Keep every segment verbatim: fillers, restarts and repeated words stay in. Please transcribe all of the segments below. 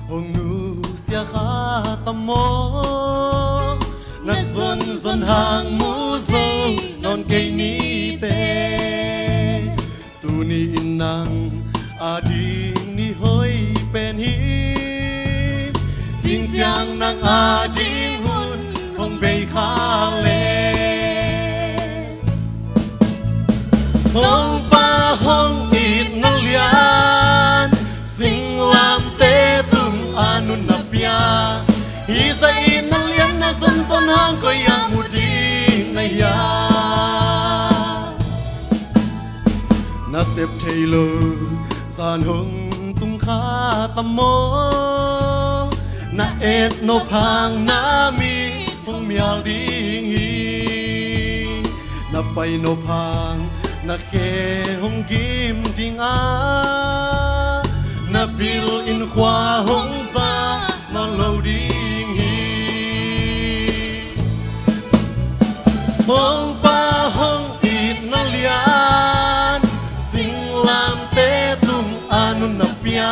Hong nusia kha ta maw, na zonzon hang mu zo nawn kei nite. Tuni in nang ading ni hoih pen hi, zing ciang nang ading hun hong bei kha le. Topa hong itna lian, singlamteh tung a nunna pia. Hi zah itna lian na zonzon hang koi ah mu ding na hia? Na sep thei lo zan hong tung kha ta maw, na et nop hang na mit hong mial ding hi. Na pai nop hang na khe hong gim ding a, na bil in khua hong za nawn lo ding hi. Topa hong itna lian, singlamteh tung a nunna pia.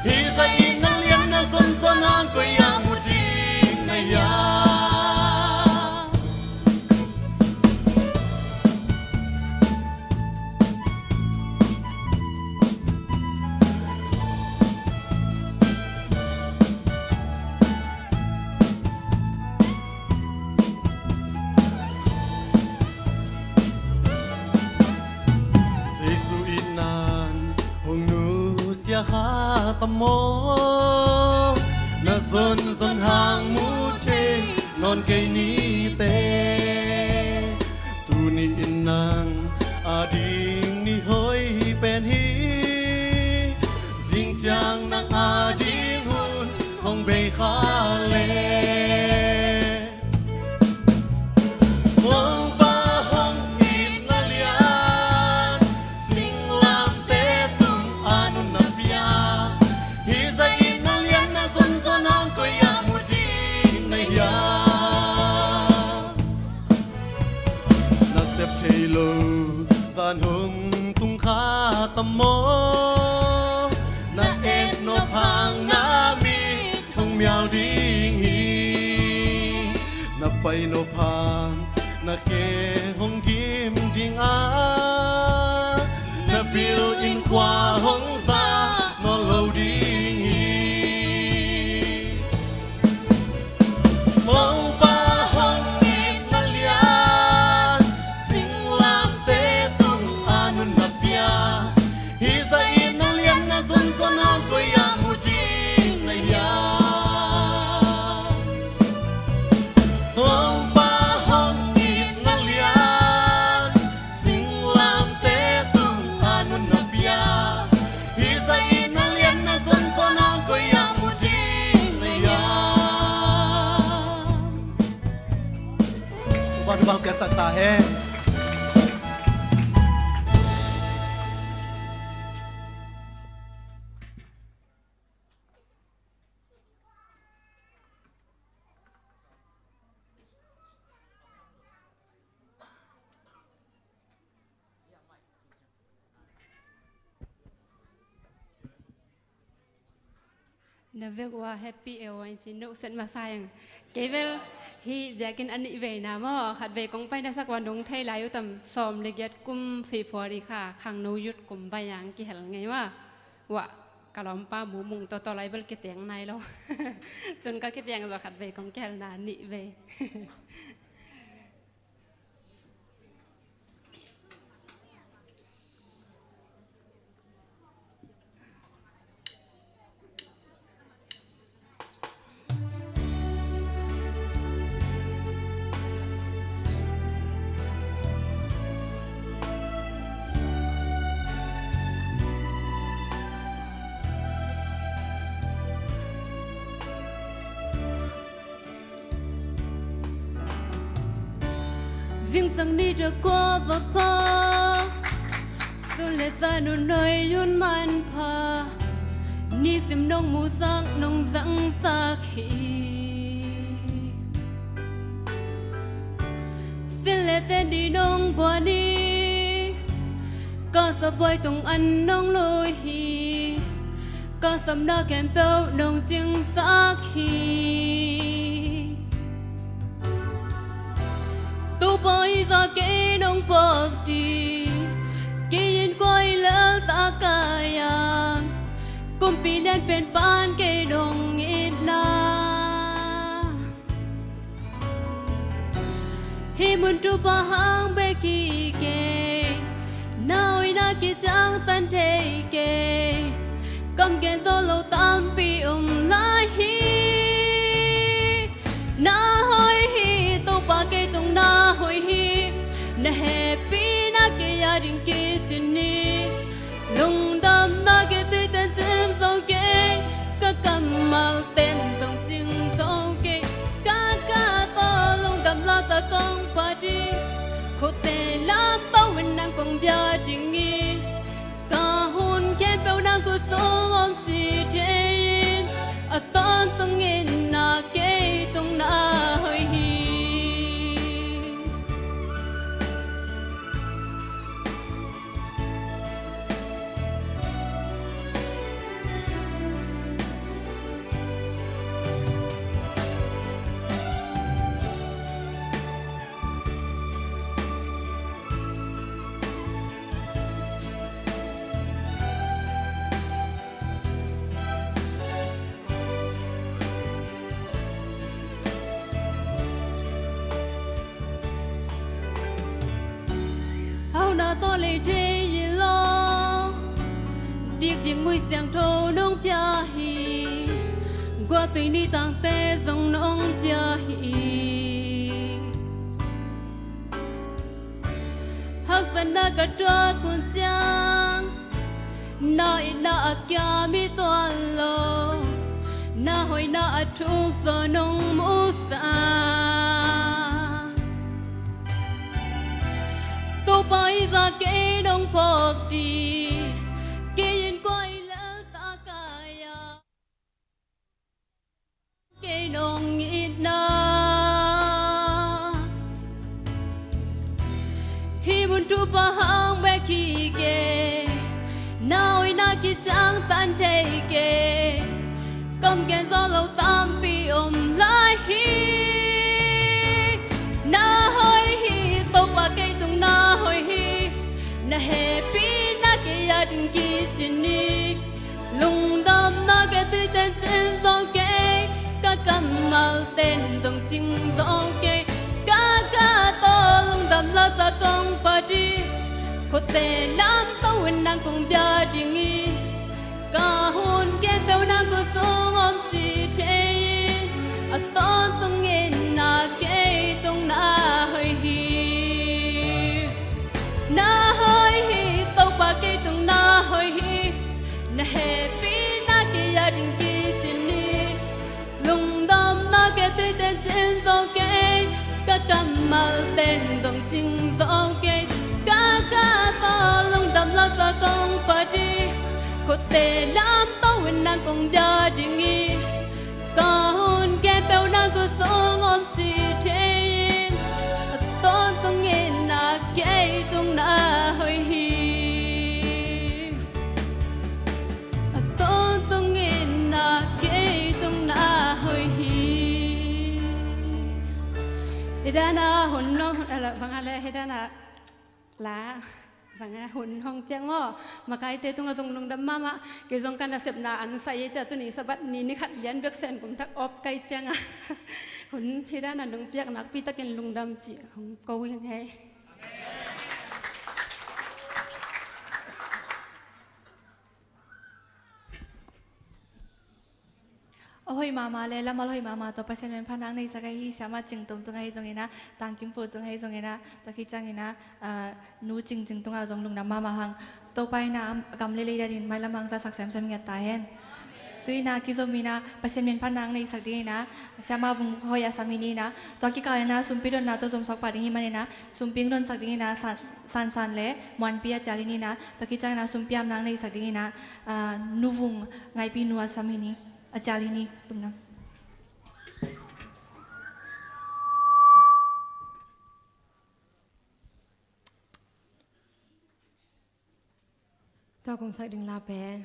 Hi zah itna lian na zonzon hang koi ah mu ding na hia? Jesu itna in hong nusia kha ta maw, na zonzon hang mu thei nawn kei nite. Tuni in nang ading ni hoih pen hi, zing ciang nang ading hun hong bei kha le. Topa hong itna lian, singlamteh tung a nunna pia. Hi zah itna lian na zonzon hang koi ah mu ding na hia? Na sep thei lo zan hong tung kha ta maw, na et nop hang na mit hong mial ding hi. Na pai nop hang na khe hong gim ding a, na bil in khua hong za nawn lo ding hi. Topa hong itna lian, singlamteh tung a nunna pia. Hi zah itna lian na zonzon hang koi ah mu ding na hia? Topa hong itna lian, singlamteh tung a nunna pia. Hi zah itna lian na zonzon hang koi ah mu ding na hia? Topa thupha hong piaksak ta hen. Na vek ua happy e ua in ci no set masa eng. Kei bel hih biakinn a nih veina maw, khat vei kong pai na sak ua nong thei lai uh tam, sawm le giat kum February kha khangno youth kum bai ang kihel ngei maw. Ua ka lawmpa Mumung tawh tawh lai bel kiteng nai lo. Tun ka kiteng zaw khat vei kong kihelna a nih vei. Zingsang ni deuh kua va pha, sun le za nu noi yun man pha, nisim nong mu zak nong zang zak hi. Sin le ten di nong gua ni, ka sa buai tung an nong lui hi. Ka sapna khempeuh nong cingsak hi. Topa i zah kei nong phawk ding. Kei in kua i lel ta ka hiam? Kumpi lian pen pan kei nong itna. Hih mun thupha hang bek hi kei. Na hoihna kiciangtan thei kei. Kam gen zo lo tampi om lai hi. Na hoih hi, Topa kei tung na hoih hi. Na hehpihna kei a ding kicin hi. Lungdamna kei tui ten cing zo kei. Ka kammal ten zong cing zo kei. Ka ka tawh lungdam lasa kong pha ding. Khuate lam pawl in nang kong bia ding hi. Ka hun khempeuh nang khut sung om ci thei in. A tawntung in na kei tung na hoih hi. Hauhna tawh lei thei hi lo. Dikdik mui siangtho nong pia hi. Guahtui ni tangte zong nong pia hi. Haksatna ka tuak hun ciang, na itna a kia mi tuan lo. Na hoihna a thuk zaw nong musak. Topa i zah kei nong phawk ding. Kei in kua i lel ta ka hiam? Kei nong itna. Hih mun thupha hang bek hi kei. Na hoihna kiciangtan thei kei. Kam gen zo lo tampi om lai hi. Na hoih hi, Topa kei tung na hoih hi. Na hehpihna kei a ding kicin hi. Lungdamna kei tui ten cing zo kei. Ka kammal ten zong cing zo kei. Ka ka tawh lungdam lasa kong pha ding. Khuate lam pawl in nang kong bia ding hi. Ka hun khempeuh nang khut sung om ci thei in. A tawntung in na kei tung na hoih hi. Na hoih hi, Topa kei tung na hoih hi. Na hehpihna kei a ding kicin hi. Lungdamna kei tui ten cing zo kei. Ka kammal ten zong cing zo kei. Ka ka tawh lungdam lasa kong pha ding. Khuate lam pawl in nang kong bia ding hi. Ka hun khempeuh nang khut sung om ci thei in. A tawntung in na kei tung na hoih hi. A tawntung in na kei tung na hoih hi. Hi dan a hun nong, ala, bang a le, hi dan a la, bang a hun hong piak maw. Makaite tungah zong lungdam mahmah. Kei zong ka nasepna an sai ei cia tuni Sabbath ni ni khat lian bek sen kum thak op kai ciangah hun hi dan a nong piak nakpi takin lungdam ci hong ko hi ing ei. A hoih mahmah le lamal hoih mahmah tawh Pasian min phatna neisak ahi hi. Siamah Cing Tum tungah hi zongin ah, Tangkim Pu tungah hi zongin ah, tua khit ciangin ah, ah, Nu Cing Cing tungah zong lungdam mahmah hang. Topa in ah gam le lei danin mailam hang zatsak semsem ngiat ta hen. Tu-in ah kizom in ah Pasian min phatna neisak dingin ah Siamah Vung Hoih a sam hi ni in ah, tua kikal in ah sumpi donna tawh zomsak pah ding hi manin ah sumpi hong donsak dingin ah san, Sansan le Muanpi a cial hi ni in ah, tua khit ciangin ah sumpi amna neisak dingin ah, ah, Nu Vung Ngaipi Nu a sam hi ni, a cial hi ni. Lungdam. Tua kong sak ding la pen,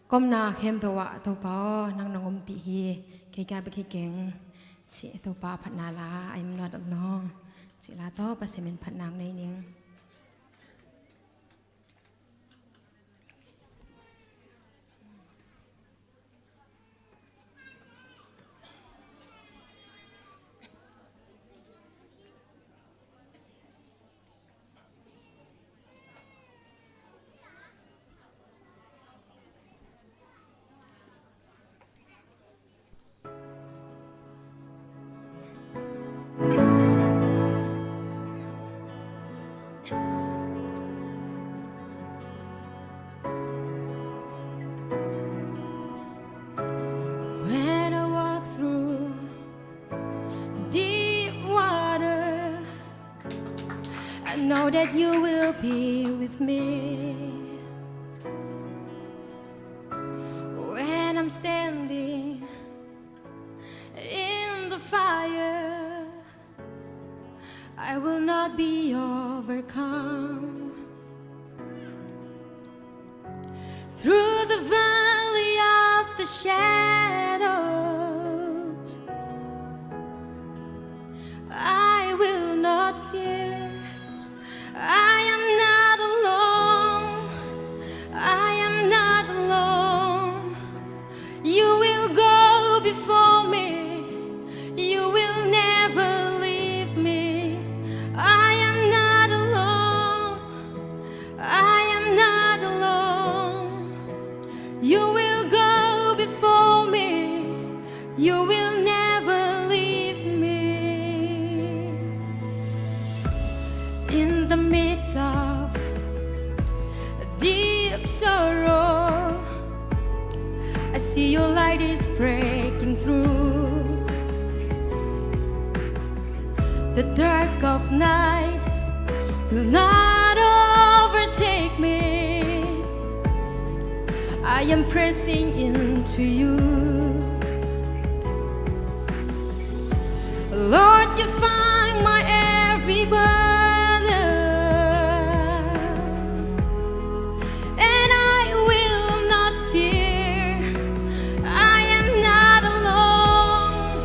Ka omna khempeuh ah Topa aw, nang nong ompih hi. Kei ka bek hi keng. Cih Topa phatna la, "I'm not alone," cih la tawh Pasian min phatna nei ning. When I walk through deep water, I know that you will be with me. When I'm standing in the fire, I will not be overcome. Through the valley of the shadows, I will not fear. I am not alone. I am not alone. You will go before me. You will never leave me. I am not alone. I am not alone. You will go before me. You will never leave me. In the midst of deep sorrow, I see your light is breaking through. The dark of night will not overtake me. I am pressing into you. Lord, you find my every burden, and I will not fear. I am not alone.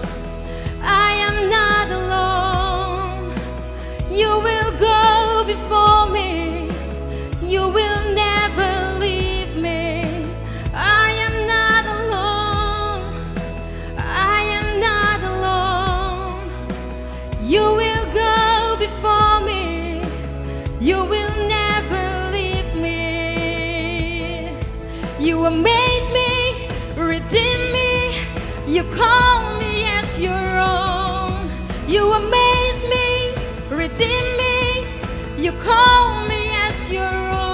I am not alone. You will go before me. You will never leave me. I am not alone. I am not alone. You will go before me. You will never leave me. You amaze me, redeem me. You call me as your own. You amaze me, redeem me. You call me as your own.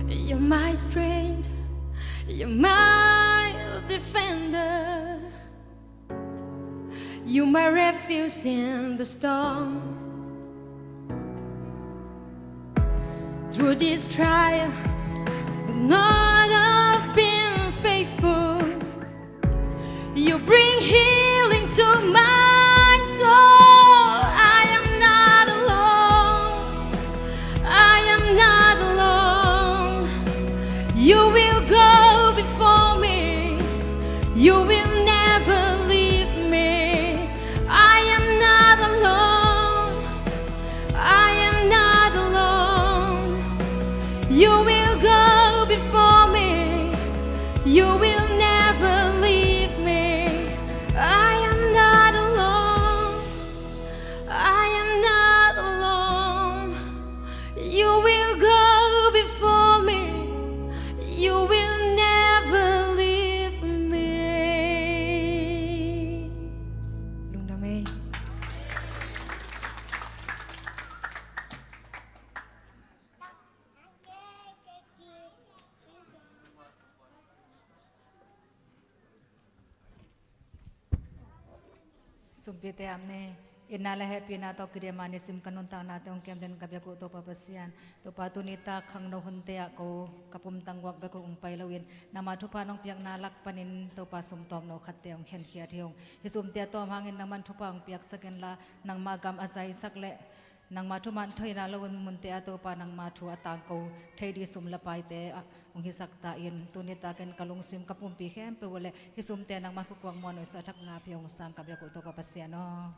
You're my strength, you're my defender. You're my refuge in the storm. Through this trial, the Lord have been faithful. You bring healing to my soul. I am not alone. I am not alone. You will go before me. You will never leave me. I am not alone. I am not alone. You will go before me. You will never leave me. I am not alone. I am not alone. You will go before me. You will never leave me. Lungdam ei. Sumpite amne, itna le hehpihna tawh kidem a nisim ka nuntaknate hong kem den ka biak uh Topa Pasian. Topa, tuni tak khangno hunte ah ko ka pumtang guak bek uh hong pai loin, nangma thupha nong piakna lak panin Topa, sum tawmno khatte hong khenkhiat hi ung. Hih sumte a tawm hangin nangman thupha hong piaksak inla, nangma gam a zaisak le Nangma thuman thoihna lo in munte ah Topa nangma thu a tangko thei ding sum le paite ah hong hisak ta in, tuni takin ka lungsim ka pumpi khempeuh uh le hih sumte nangma khukuang muan uh suah thak ngapi hong sang ka biak uh Topa Pasian aw. Amen.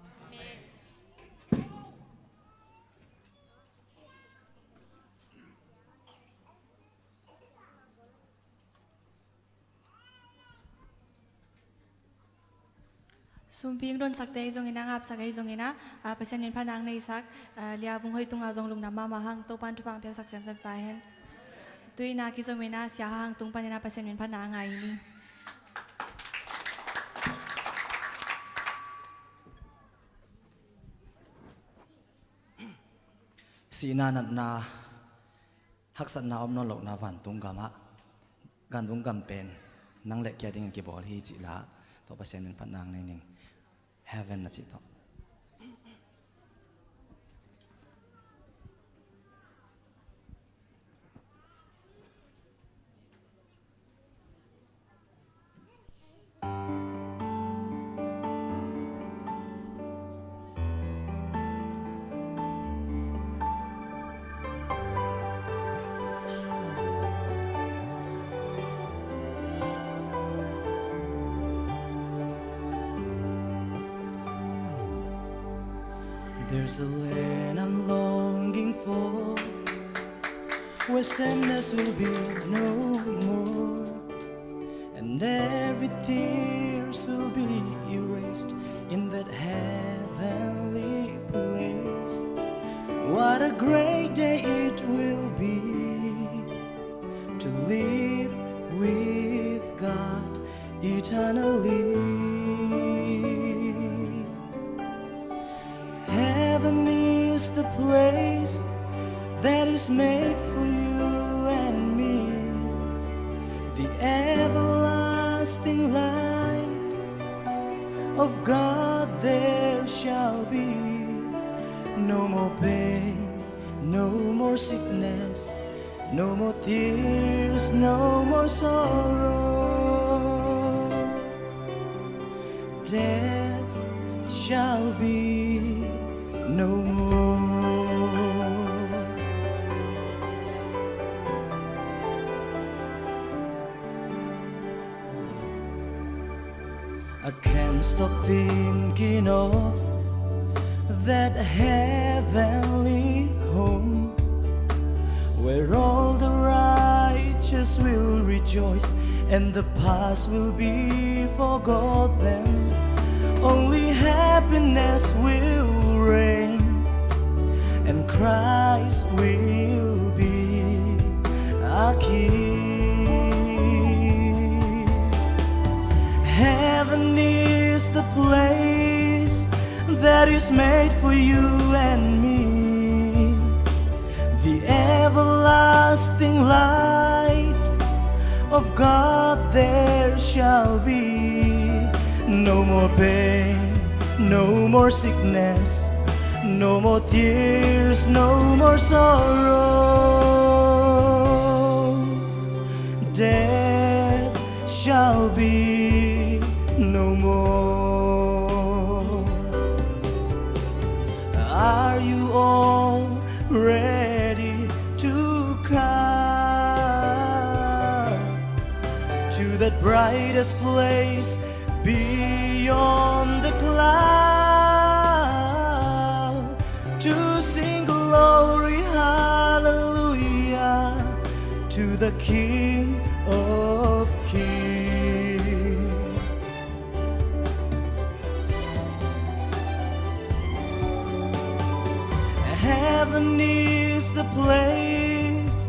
Sumpi hong donsakte ahi zongin ah, ngapsak ahi zongin ah, ah, Pasian min phatna hong neisak, ah, Lia Vung Hoih tungah zong lungdam mahmah hang, Topa'n thupha hong piaksak semsem ta hen. Tu-in ah kizomin ah Sia Hang Tung panin ah Pasian min phatna hong ngai ni. Sihna, natna, haksatna om nawn lohna vantung gamah, vantung gam pen nang le kei a dingin kibawl hi cih la, tua Pasian min phatna hong nei ning. Heaven na cih tawh. There's a land I'm longing for, where sadness will be no more, and every tears will be erased in that heavenly place. What a great day it will be to live with God eternally. Heaven is the place that is made for you and me. The everlasting light of God there shall be. No more pain, no more sickness, no more tears, no more sorrow. Death shall be no more. I can't stop thinking of that heavenly home where all the righteous will rejoice and the past will be forgotten. Only happiness will reign and Christ will be our King. Heaven is the place that is made for you and me. The everlasting light of God there shall be. No more pain, no more sickness, no more tears, no more sorrow. Death shall be no more. Are you all ready to come to that brightest place beyond the cloud, to sing glory, hallelujah, to the King of Kings? Heaven is the place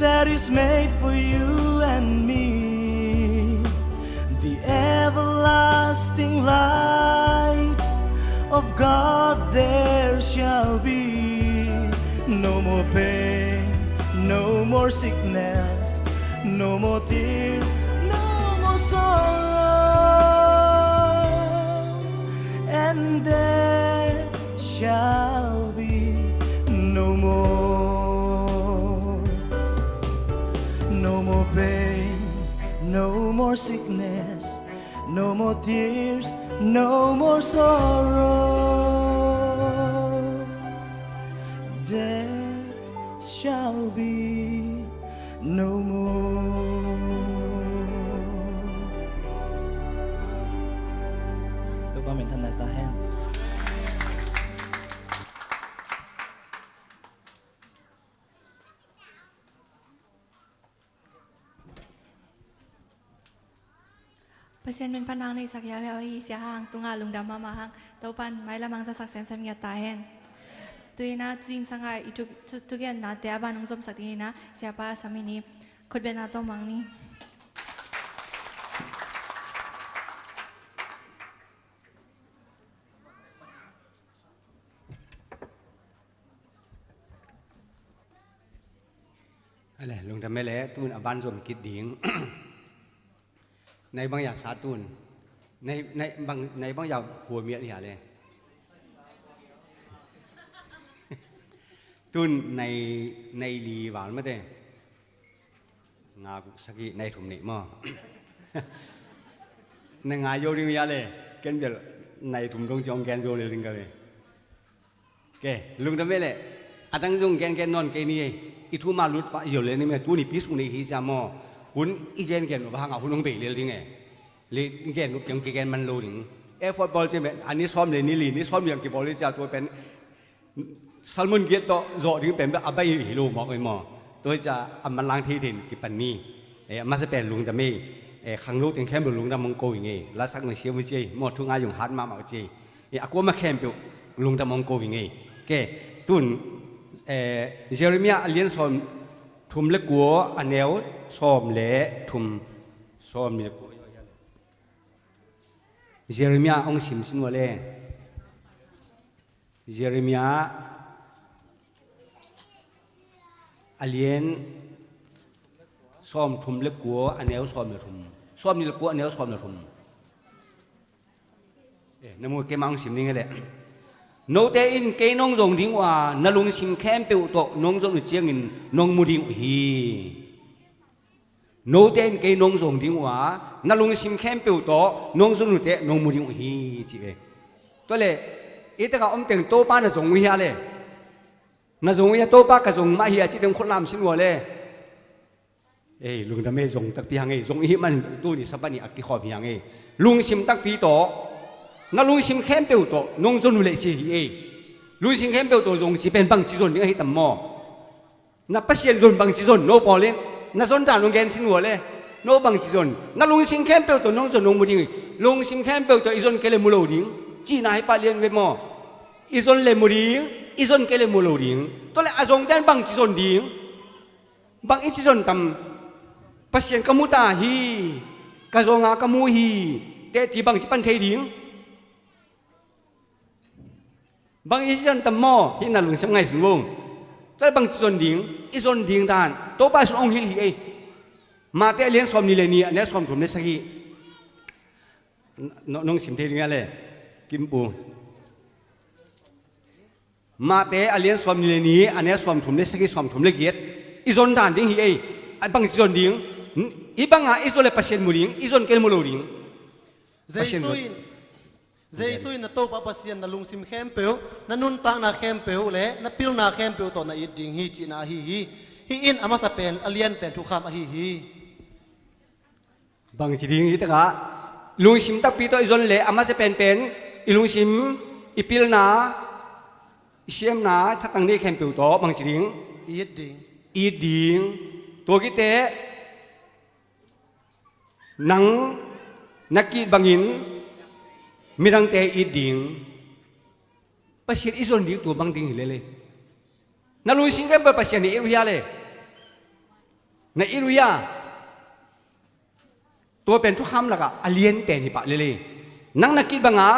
that is made for you and me. The everlasting light of God there shall be. No more pain, no more sickness, no more tears, no more sorrow, and there shall be no more, no more pain, no more sickness, no more tears, no more sorrow. I'll be no more. Topa minthanna ta hen. Pasian min phat nang nei sak hiau hiau hi. Sia Hang, tunga lungdam mahmah hang. Topan mailam hang zasak semsem ngiat ta hen. Tu-in a tu zingsang a i thu, thu, thugennate a ban hong zomsak dingin a Siapa Sam in i khutbetna tawh mang ni. Ale, lungdam mele, tun a ban zom kit ding. Nai bang ya sa tun. Nai, nai bang, nai bang ya hua miat ya le. Tun nai, nai li val mate. Nga guk sagih nai thum nei maw. Na nga yo ding ya le. Ken bel nai thum dong ciong gen zo le ding ka ve. Ke, lungdam mele. A dang zong gen gen non ke ni ei. I thu ma lut pa yo le ni me tu ni pi sung nei hi cia maw. Hun i gen gen ba hang a hun hong bei lel ding e. Le gen nuk tiang ki gen man lo ding. E football cia me, a ni sawm le ni li, ni sawm liang ki ball le cia tua pen. Salmon giat tawh zawh ding pen a bai hi lo mawk ei maw. Tua hi cia a manlang thei thei ki pan ni. E, a masa pen lungdam ei. E, khang lo tiang khempeuh lungdam hong ko i ngei. La sak na siam u cia ei. Maw thu ngai zong hat mahmah u cia ei. E, a kuama khempeuh lungdam hong ko i ngei. Ke, tun, e, Jeremiah a lian sawm thum le kua a neu sawm le thum sawm le kua. Jeremiah hong sim sin ua le. Jeremiah a lian sawm thum le kua a neu sawm le thum. Sawm ni le kua a neu sawm le thum. E, na mu kei mah hong sim ning e le. Note in kei nong zong ding uh a, na lungsim khempeuh tawh nong zon uh ciangin nong mu ding uh hi. Note in kei nong zong ding uh a, na lungsim khempeuh tawh nong zon uh teh nong mu ding uh hi, ci ve. Tua le, i takah om teng Topa na zong uh hia le? Na zong uh hia, Topa ka zong mah hia, ci teng khut lam sin ua le. Ei, lungdam ei, zong takpi hang ei, zong i hih man tu ni Sabbath ni a kikhawm hi hang ei. Lungsim takpi tawh, na lungsim khempeuh tawh nong zon uh leh ci hi ei. Lungsim khempeuh tawh zong ci pen bang ci zon ding ahi tam maw? Na Pasian zon bang ci zon, no pawl in na zon dan hong gen sin ua le. No bang ci zon, na lungsim khempeuh tawh nong zon nong mu ding hi. Lungsim khempeuh tawh i zon kei le mu lo ding. Cihna hi pah lian ve maw? I zon le mu ding, i zon kei le mu lo ding. Tua le a zong dan bang ci zon ding. Bang i ci zon tam. Pasian ka mu ta hi. Ka zong a ka mu hi. Teh ti bang ci pan thei ding. Bang i ci zon tam maw, hih na lungsim ngaihsun vong. Tua bang ci zon ding, i zon ding dan Topa sun hong hilh hi ei. Mate a lian sawm ni le ni, a neu sawm thum le sagih. No, nong sim thei ding a le, Kimpu. Mate a lian sawm ni le ni, a neu sawm thum le sagih, sawm thum le giat. I zon dan ding hi ei. A bang ci zon ding. I bang a i zon le Pasian mu ding, i zon kei le mu lo ding. Pasian zon. Jesu in, Topa Pasian na lungsim khempeuh, na nuntakna khempeuh le na pilna khempeuh tawh na it ding hi cihna ahi hi. Hih in a masa pen, a lian pen thukham ahi hi. Bang ci ding hi takah, lungsim takpi tawh i zon le a masa penpen, i lungsim, i pilna, i siamna, thatang nei khempeuh tawh bang ci ding. It ding. It ding. Tua kite, nang na kih bangin midangte it ding. Pasian i zon ding tua bang ding hi lele. Na lungsim khempeuh Pasian na it uh hia le? Na it uh hia? Tua pen thukham lakah a lian pen hi pah lele. Nang na kih banga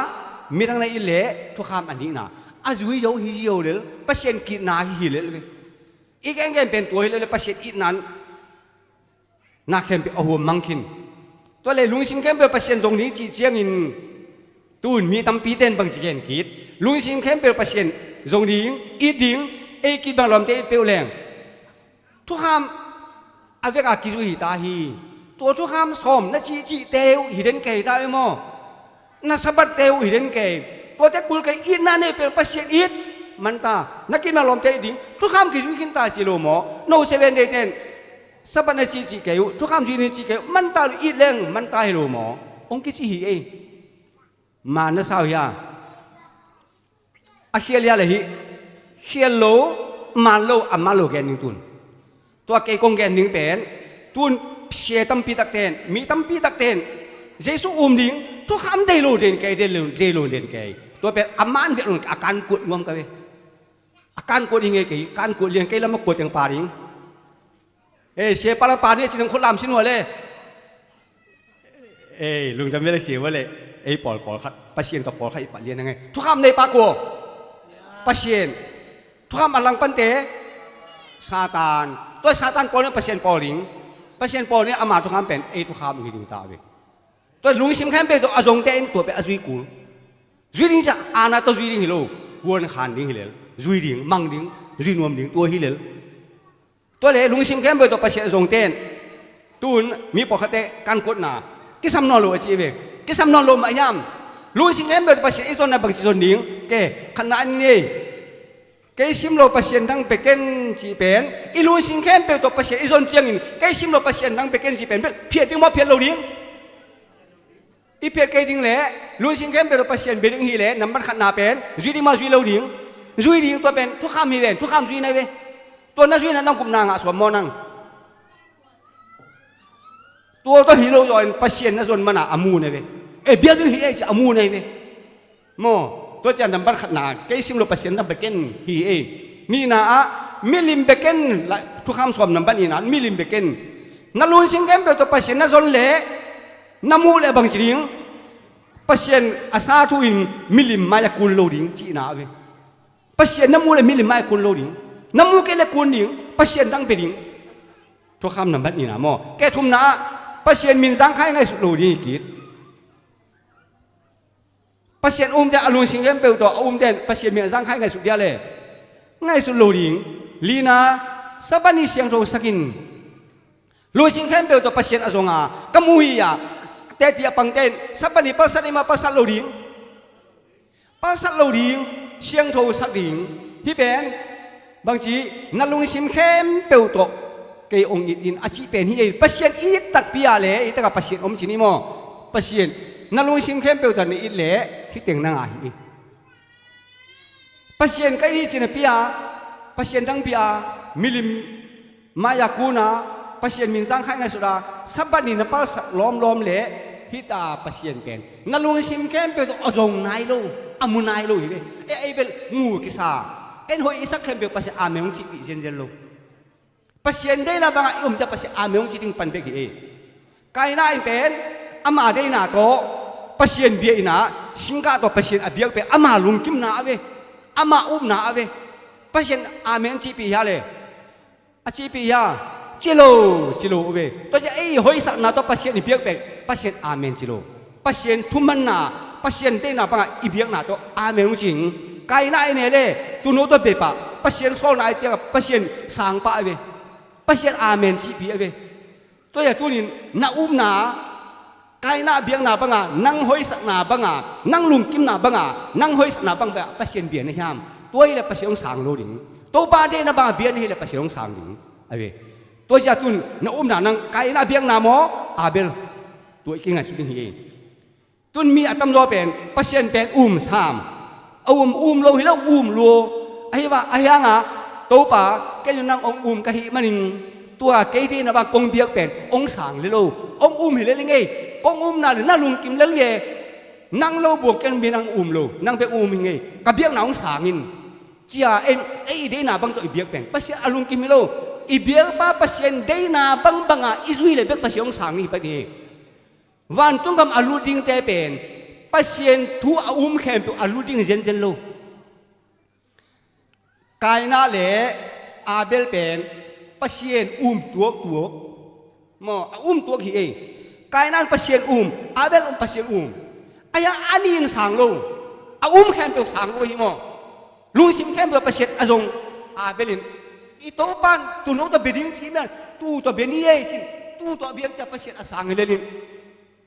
midang na it le thukham a nihna. A zui zo hi zo lel, Pasian kitna hi hi lel ve. I gengen pen tua hi lele, Pasian itna na khempeuh a huam mang khin. Tua le lungsim khempeuh Pasian zong ding cih ciangin tun mi tampi ten bang ci gen kit. Lungsim khempeuh Pasian zong ding, it ding, ei kit bang lawmte it peuh leng. Thukham a vek a kizui hi ta hi. Tua thukham sawm na cihcihte uh hi den kei ta ve maw? Na Sabbath te uh hi den kei. Tuate kul kei, itna nei peuh Pasian it. Manta, na kimat lawmte it ding, thukham kizui khinta ci lo maw? No Seven Day ten Sabbath na cih cih kei uh, thukham zui ni cih kei uh, manta lo, it leng manta hi lo maw? Hong kici hi ei. Man na sau hia? A khial hia le hi? Khial lo, man lo, a man lo gen ding tun. Tua kei kong gen ding pen, tun sia tampi takten, mi tampi takten Jesu um ding, thukham dei lo den kei, dei lo, dei lo den kei. Tua pen a man vet lo, a kan kuat nuam ka ve. A kan kuat ding ei kei, kan kuat liang kei lam a kuat teng pa ding. Ei, sia pa lam pa ni a ci nang khut lam sin hua le. Ei, lungdam mel a khia hua le. Ei, pawl, pawl khat, Pasian ka pawl khat i pah lian a ngei. Thukham nei pa kua? Pasian. Thukham a lang pante? Satan. Tua Satan pawl ni Pasian pawl ding. Pasian pawl ni ama thukham pen ei thukham hi ding ta ve. Tua lungsim khempeuh tua a zongte in tua pen a zui kul. Zui ding cia ana tua zui ding hi lo. Huan khan ding hi lel. Zui ding, mang ding, zui nuam ding tua hi lel. Tua le lungsim khempeuh tawh Pasian a zong ten, tun mi pawlkhatte kan kuatna kisam nawn lo a ci ve. Kisam nawn lo mah hiam? Lungsim khempeuh tawh Pasian i zonna bangci zon ding? Ke, khatna an nei. Kei sim lo Pasian dang pe ken cih pen, i lungsim khempeuh tawh Pasian i zon ciangin kei sim lo Pasian dang pe ken cih pen bel phiat ding maw, phiat lo ding? I phiat kei ding le, lungsim khempeuh tawh Pasian bia ding hi le, nambat khatna pen zui ding maw, zui lo ding? Zui ding. Tua pen thukham hi ven, thukham zui nai ve. Tua na zui na nang gupna ngah suam maw nang? Tua tawh hi lo zaw in Pasian na zon mana a mu nai ve. E, biak ding hi ei ci a mu nai ve. Maw, tua cian nambat khatna kei sim lo Pasian dang pe ken hi ei. Nihna ah milim pe ken, thukham sawm nambat nihna milim pe ken. Na lungsim khempeuh tawh Pasian na zon le, na muh le bangci ding? Pasian a sa thu in milim mai a kun lo ding cihna a ve. Pasian na muh le milim mai a kun lo ding. Na muh kei le kun ding, Pasian dang pe ding. Thukham nambat nihna maw. Ke thumna ah Pasian min zangkhai ngaihsut lo ding hi kit. Pasian umte a lungsim khempeuh tawh a umte in Pasian min a zangkhai ngaihsut dia le? Ngaihsut lo ding. Lina, Sabbath ni siangtho sakin. Lungsim khempeuh tawh Pasian a zonga ka mu hi a, teti a pangte in Sabbath ni palsat i mah palsat lo ding. Palsat lo ding, siangtho sak ding. Hih pen bangci, na lungsim khempeuh tawh kei hong it in a cih pen hi ei. Pasian i it takpi a le, i takah Pasian om ci ni maw? Pasian, na lungsim khempeuh tawh na it le, hih teng na ngah hi ei. Pasian ka it hi cih na pia, Pasian dang pia, milim mai-a kuna Pasian min zangkhai ngaihsuta Sabbath ni na palsat lawmlawm le hita Pasian pen na lungsim khempeuh tawh a zong nai lo, a mu nai lo hi ve. E, ei bel mu kisa. En hoih i sak khempeuh Pasian amen hong cihpih zenzen lo. Pasian deihna bangah i om ciah Pasian amen hong ci ding pan bek hi ei. Kaina in pen ama deihna tawh Pasian biakna, singkah tawh Pasian a biak pen ama lungkimna a ve, ama upna a ve. Pasian amen cihpih hia le? A cihpih hia? Ci lo, ci lo uh ve. Tua ciah ei hoihsakna tawh Pasian i biak pen Pasian amen ci lo. Pasian thumanna, Pasian deihna bangah i biakna tawh amen hong ci hi. Kaina i ne le, tuuno tawh bei pah, Pasian sawlna i ciangah Pasian sang pah a ve. Pasian amen cihpih a ve. Tua hi a tunin na upna, Kaina biakna banga, nang hoihsakna banga, nang lungkimna banga, nang hoihsakna bang banga Pasian bia na hiam? Tua hileh Pasian hong sang lo ding. Topa deihna banga bia na hileh Pasian hong sang ding a ve. Tua ciah tun na upna nang Kaina biakna maw, Abel? Tua i kingaihsut ding hi ei. Tun mi a tamzaw pen Pasian pen um sam. A um, um lo hi lo, um lua. Ahi va, ahi hanga Topa, kei nang hong um ka hih manin tua kei deihna bang kong biak pen hong sang le lo. Hong um hi le le ngei. Kong umna le na lungkim le le. Nang lo buang ken mi nang um lo. Nang bek um hi ngei. Ka biakna hong sang in. Cia en, ei deihna bang tawh i biak pen Pasian a lungkim hi lo. I biakpa Pasian deihna bang banga i zui le bek Pasian hong sang hi pen hi. Vantung gam a lut dingte pen Pasian thu a um khempeuh a lut ding zenzen lo. Kaina le Abel pen Pasian um tuaktuak. Maw, a um tuak hi ei. Kaina in Pasian um, Abel um Pasian um. Ahi a, a nih in sang lo. A um khempeuh sang lo hi maw. Lungsim khempeuh Pasian a zong. Abel in, i Topa in tuuno tawh bia ding ci mel, tuu tawh bia ni ei cin, tuu tawh biak ciah Pasian a sang hi lel in.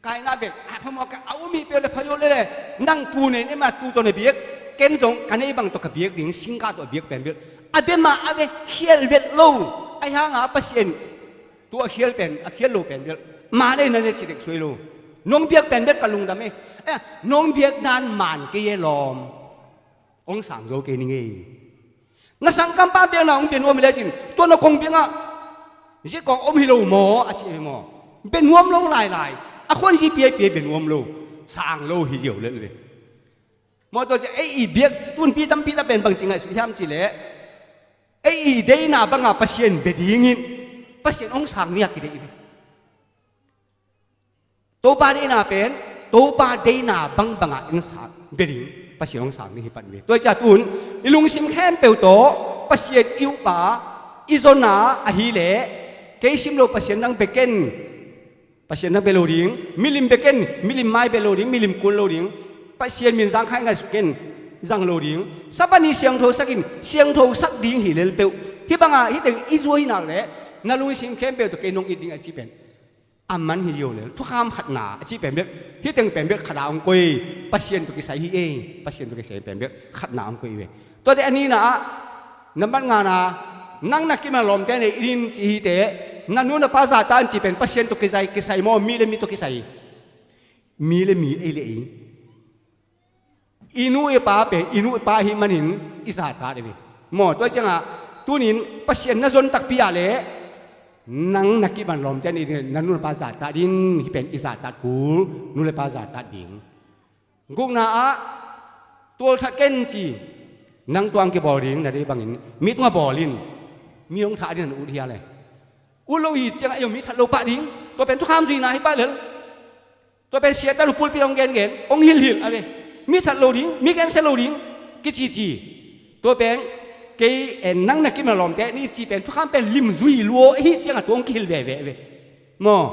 Kaina bel a phamawh ka a um hi peuh le phayo le le, nang tuu nei nei ma tuu tawh na biak, Ken zong ka nei bang tawh ka biak ding, singkah tawh a biak pen bel a bia mah a ve, khial vet lo. Ahi hanga Pasian tua a khial pen, a khial lo pen bel ma nei na ne ci dek suai lo. Nong biak pen bel ka lungdam e. Eh, nong biak dan man kei e lawm. Hong sang zo kei ning ei. Na sangkampa biakna hong bia nuam hi lecin tua na kong biakna zitkong om hi lo maw a ci e maw? Bia nuam lo lailai. A khuanzi piaipia bia nuam lo, sang lo hi ziau lel ve. Maw tua ci ei i biak tunpi tampi ta pen bangci ngaihsut hiam cileh ei i deina banga Pasian bia dingin Pasian hong sang ni a kideih hi. Topa deina pen Topa deina bangbanga in sang bia ding Pasian hong sang ni hi pan ve. Tua i cia tun i lungsim khempeuh tawh Pasian i upa i zona ahileh kei sim lo Pasian nang bia ken. Pasian na bia lo ding, milim bia ken, milim mai bia lo ding, milim kun lo ding. Pasian min zangkhai ngaihsut ken, zang lo ding. Sabbath ni siangtho sakin, siangtho sak ding hi lel peuh. Hih banga hih teng i zuai nak leh na lungsim khempeuh tawh kei nong it ding a ci pen a man hi ziau lel. Thukham khatna a ci pen bek, hih teng pen bek khatna hong koi. Pasian tawh kisai hi ei. Pasian tawh kisai pen bek khatna hong koi ve. Tuate a nina ah nambat ngana nang na kimah lawmte nei in ci hite. Na nu na pa zahtak in ci pen Pasian tawh kisai, kisai maw, mi le mi tawh kisai? Mi le mi ei le ei. I nu i pa pen i nu i pa ahi manin i zahtak ding hi. Maw tua ciangah tunin Pasian na zon takpi ah le nang na kimah lawmte nei in na nu na pa zahtak ding hi pen i zahtak kul, nu le pa zahtak ding. Gukna ah tualthat ken ci. Nang tuang kibawl ding na dei bangin mi tungah bawl in. Mi hong thah ding na ut hia le? Ut lo hi ciangah ei mi that lo pah ding. Tua pen thukham zuina hi pah lel. Tua pen siatan uh pulpit hong gengen hong hilhilh a ve. Mi that lo ding, mi gensia lo ding kicici. Tua pen kei en nang na kimah lawmte ni ci pen thukham pen limzui lua ahi ciangah tua hong kihilh veve a ve. Maw?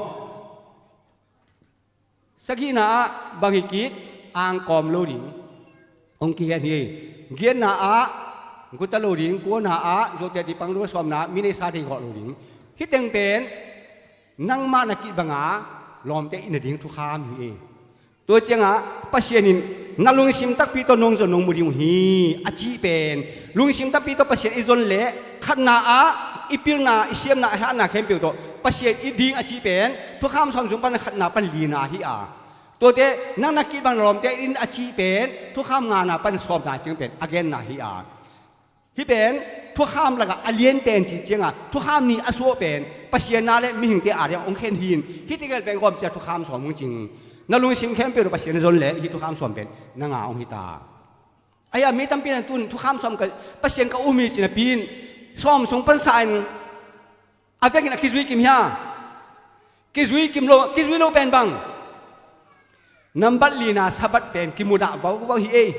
Sagihna ah bang hi kit? Angkawm lo ding hong kigen hi. Giatna ah guta lo ding, kuana ah zuaute tipang lo, sawmna ah mi neisa deigawh lo ding. Hih teng pen nangmah na kih banga lawmte i na ding thukham hi. Tua ciangah Pasian in na lungsim takpi tawh nong zon nong mu ding uh hi a cih pen lungsim takpi tawh Pasian i zon leh khatna ah i pilna, i siamna, i hatna khempeuh tawh Pasian i ding a cih pen thukham sawm sung pan khatna pan lina hi a. Tuate nang na kih bang lawmte in a cih pen thukham ngana pan sawmna ciang pen a genna hi a. Hih pen thukham lakah a lian pen cih ciangah thukham ni a suah pen Pasian na le mihingte a ding hong khen hi in hih tegel pen gawm cia thukham sawm hong cing. Na lungsim khempeuh tawh Pasian zon leh hih thukham sawm pen na nga hong hi ta. Ahi a mi tampi nan tun thukham sawm ka Pasian ka um hi ci napi in sawm sung pan sa in a vekin a kizui kim hia? Kizui kim lo, kizui lo pen bang? Nambat lina Sabbath pen kimudah vauvau hi ei.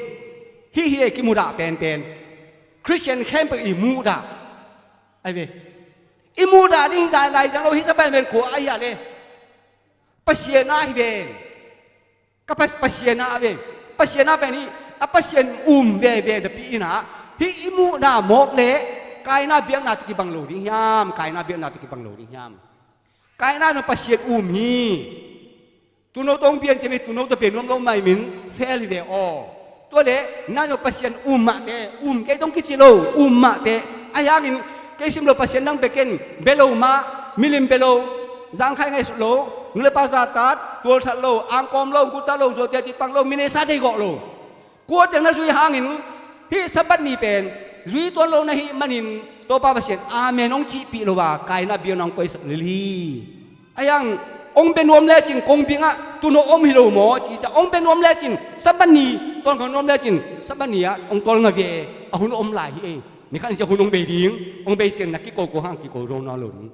Hih hi ei kimudah penpen. Khristian khempeuh i mudah ai ve. I mudah ding hi zai lai zang lo hi Sabbath pen kua ahi a le? Pasian a hi ven. Ka pas, Pasian a ve. Pasian a pen hi a Pasian um veve napi inah hih i muhna mawk le Kaina biakna tawh kibang lo ding hiam? Kaina biakna tawh kibang lo ding hiam? Kaina nong Pasian um hi. Tuno tawh hong pian ciami tuno tawh pian nuam lo mai min fel hi ve aw. Tua le nang nong Pasian um mahte, um kei tong kici lo, um mahte. Ahi hangin kei sim lo Pasian nang bia ken, bia lo mah, milim bia lo, zangkhai ngaihsut lo, nu le pa zahtak, tualthat lo, angkawm lo, guta lo, zuaute tipang lo, mi neisa deigawh lo. Kuateng na zui hangin hih Sabbath ni pen zui tuan lo na hih manin Topa Pasian amen hong cihpih lo a Kaina biakna hong koisak lel hi. Ahi hang hong bia nuam lecin kong bingah tuno om hi lo maw ci ciah hong bia nuam lecin Sabbath ni tawlnga nuam lecin Sabbath ni ah hong tawlnga ve a hun om lai hi ei. Nikhat ni ciah hun hong bei ding, hong bei ciang na kikoko hang kiko zo nawn lo ding.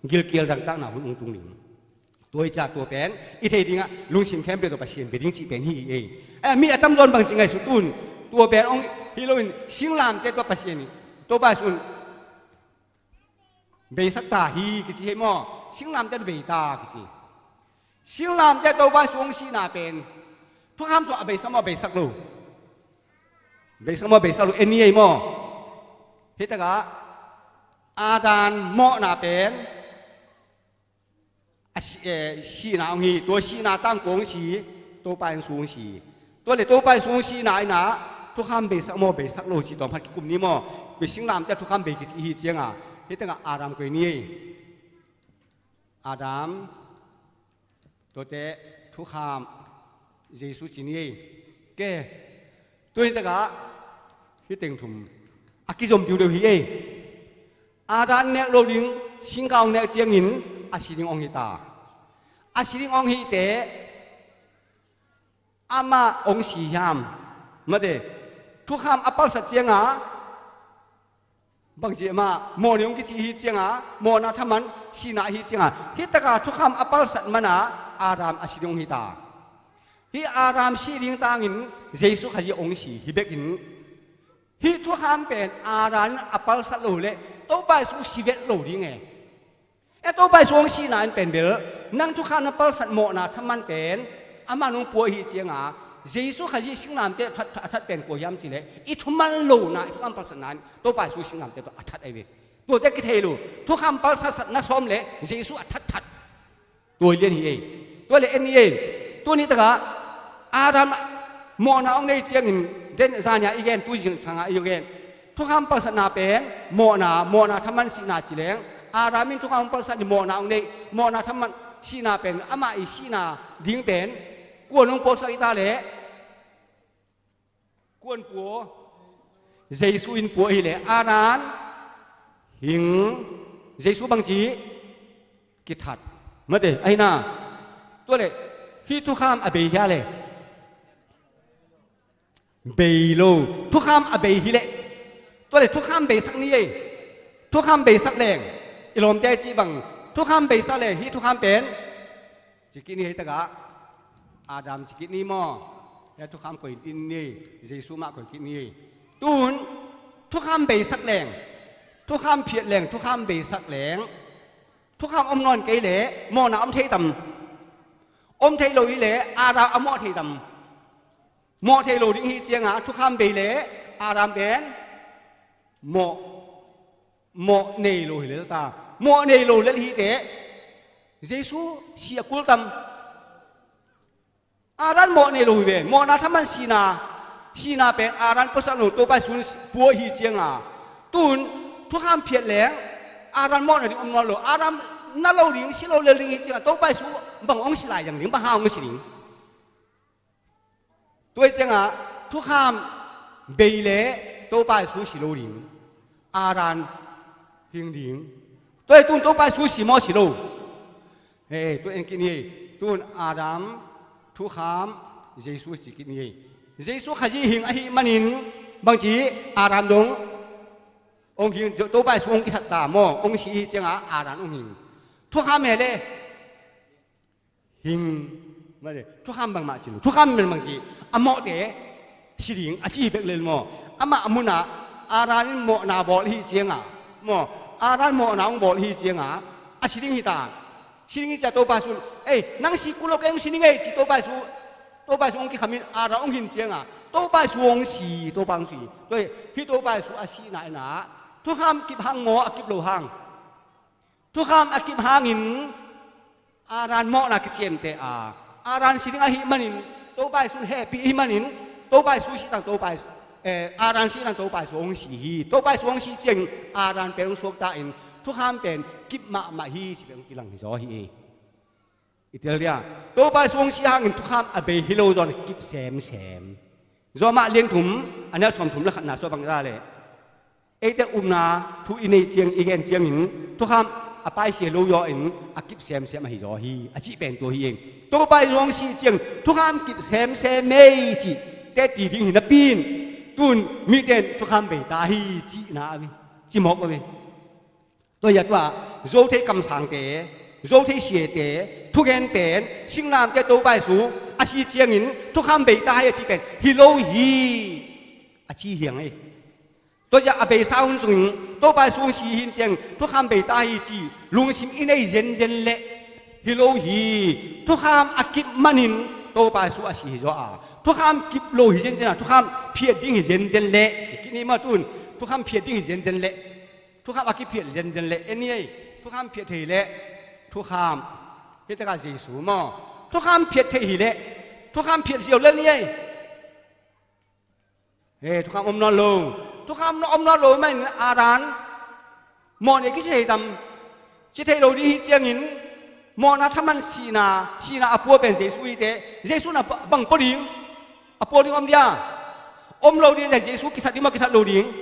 Gilkial dangtakna hun hong tung ding. Tua hi ciah tua pen i thei dingah lungsim khempeuh tawh Pasian bia ding cih pen hi ei. Eh, mi a tamzaw in bangci ngaihsut tun tua pen hong hi loin singlamteh tawh Pasian hi. Topa sun Beisak ta hi kici hei maw? Singlamteh bei ta kici. Singlamteh Topa Jesu hong sihna pen thukham sung a beisak maw, beisak lo? Beisak maw, beisak lo? En ni ei maw? Hitakah Adam mawhna pen a si, eh, sihna hong hi. Tua sihna tangkung hong si, Topa Jesu hong si. Tua le Topa Jesu hong sihna inah Thukham beisak maw, beisak lo ci tawm khat kikum ni maw. Koi singlamteh thukham bei kici hi cianga, hi tengah Adam koi ni ei. Adam, tuate thukham Jesu ci ni ei. Ke, tuni takah hi teng thum a kizom diudeu hi ei. Adam nek lo ding, singkang nek ciangin a si ding ong hita. A si ding ong hite, amah ong si hiam? Mate, thukham a palsat cianga, bangci mah, mawhni ong kici hi cianga, mawhna thaman, sihna hi cianga, hi taka thukham a palsat mana Adam a si ding ong hita. Hi Adam si ding tangin Jesu Khazih ong si hi bekin, hi thukham pen Adam a palsat lo leh Topa Jesu si vet lo ding e. E, Topa Jesu ong sihna in pen bel, nang thukham na palsat mawhna thaman pen amah nong pua hi cianga, Jesu Khazih singlamteh a that, a that pen kua hiam cileh, i thuman lona, i thukham palsatna in Topa Jesu singlamteh a that ahi ve. Tuate kithei lo, thukham palsat satna sawm le Jesu a that that. Tua lian hi ei. Tua le en hi ei. Tuni takah Adam mawhna ong nei ciangin, den zania i gen, tuzing sanga i gen. Thukham palsatna pen mawhna, mawhna thaman sihna ci leng, Adam in thukham palsat ni, mawhna ong nei, mawhna thaman sihna pen, amah i sihna ding pen kuan ong puaksak i ta leh, kuan pua? Jesu in pua hileh, Adam hing, Jesu bangci, kithat. Mate, ahi na. Tua le, hi thukham a bei hia le? Bei lo. Thukham a bei hileh, tua le thukham beisak ni ei. Thukham beisak leng, i lawmte a cih bang, thukham beisak leng, hi thukham pen ci kit ni, hi takah Adam ci kit ni maw. Hia thukham koi kit ni, Jesu mah koi kit ni. Tun thukham beisak leng, thukham phiat leng, thukham beisak leng, thukham om nawn kei leh mawhna om thei tam? Om thei lo hileh Adam a mawh thei tam? Mawh thei lo ding hi cianga, thukham bei leh Adam pen mawh, mawh nei lo hi lel ta. Mawh nei lo lel hi teh, Jesu si a kul tam? Adam mawh nei lo hi ve. Mawhna thaman sihna, sihna pen Adam puasak lo, Topa Jesu pua hi cianga, tun thukham phiat leng Adam mawhna ding om nawn lo. Adam na lo ding, si lo lel ding hi cianga, Topa Jesu bang ong si lai zang ding, bang hang ong si ding? Tua hi cianga, thukham bei leh Topa Jesu si lo ding, Adam hing ding. Tua hi tun Topa Jesu si maw, si lo? He, tua en kit ni. Tun Adam, thukham, Jesu ci kit ni. Jesu Khazih hing ahih manin, bangci, Adam dong ong hing, Topa Jesu ong kithat ta maw, ong si hi cianga Adam ong hing. Thukham he le? Hing. Mate, thukham bangmah ci lo. Thukham bangmah ci. A mawhte si ding a ci hi bek lel maw. Amah a munah Adam in mawhna bawl hi cianga maw, Adam mawhna ong bawl hi cianga, a si ding hi ta. Si ding hi cia Topa Jesu, ei, nang si kul lo, kei ong si ning ei, ci Topa Jesu, Topa Jesu ong kikhamin Adam ong hin cianga, Topa Jesu ong si, Topa ong si. Tua hi, hi Topa Jesu a sihna inah thukham kip hang maw, a kip lo hang? Thukham a kip hangin Adam mawhna kiciamteh a, Adam si ding ahih manin, Topa Jesu hehpih ahih manin, Topa Jesu sih tang Topa Jesu, eh, Adam sih tang Topa Jesu hong si hi. Topa Jesu hong si ciangin Adam pen hong suakta in, thukham pen kip mahmah hi ci pen hong kilang hi zaw hi. I tel dia, Topa Jesu hong si hangin thukham a bei hi lo zaw, kip semsem. Rom mah lian thum, a neu sawm thum le khatna sua bang za le, eite upna thu i nei ciang, i gen ciangin thukham a paikhia lo zaw in a kip semsem ahi zaw hi, a cih pen tua hi ing. Topa Jesu hong si ciang thukham kip semsem ei cih te ti ding hi napi in, tun mite in thukham bei ta hi cihna a ve, ci mawk a ve. Tua hi a, tua zo thei kamsangte, zo thei siate thugen pen, singlamteh Topa Jesu a si ciangin thukham bei ta hi a cih pen hi lo hi, a ci hi ing ei. Tua hi a, a beisa hun sungin Topa Jesu hong si hi ciang thukham bei ta hi ci lungsim i nei zenzen leh hi lo hi. Thukham a kip manin Topa Jesu a si hi zaw a, thukham kip lo hi zenzen a, thukham phiat ding hi zenzen leh, ci kit ni maw, tun thukham phiat ding hi zenzen leh, thukham a kiphiat zenzen leh, en ni ei. Thukham phiat thei leh, thukham, hi taka Jesu maw, thukham phiat thei hi leh, thukham phiat ziau lel ni ei. Eh, thukham om nawn lo. Thukham om nawn lo mahin Adam mawhna kici thei tam? Ci thei lo ding hi ciangin, mawhna thaman sihna, sihna a pua pen Jesu hi teh, Jesu na ba-, bang pua ding? A pua ding om dia? Om lo ding, Jesu kithat ding maw, kithat lo ding?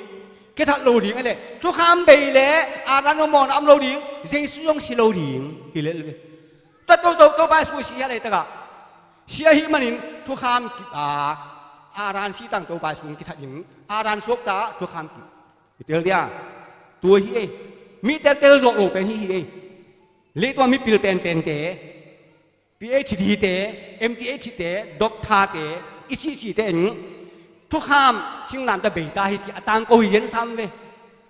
Kithat lo ding, a leh thukham bei leh Adam zong mawhna om lo ding, Jesu zong si lo ding hi lel ve. Tua to, to, Topa Jesu si hi a, laitakah si ahih manin thukham kip a, Adam si tang Topa Jesu kithat in, Adam suakta thukham kip. I tel dia? Tua hi ei. Mi teltel zawh lo pen hi hi ei. Leitung a mipil penpente, PhD te, MTh te, doctor te, i cihcih te in thukham singlamteh beita hi ci a tangko hi, en sam ve.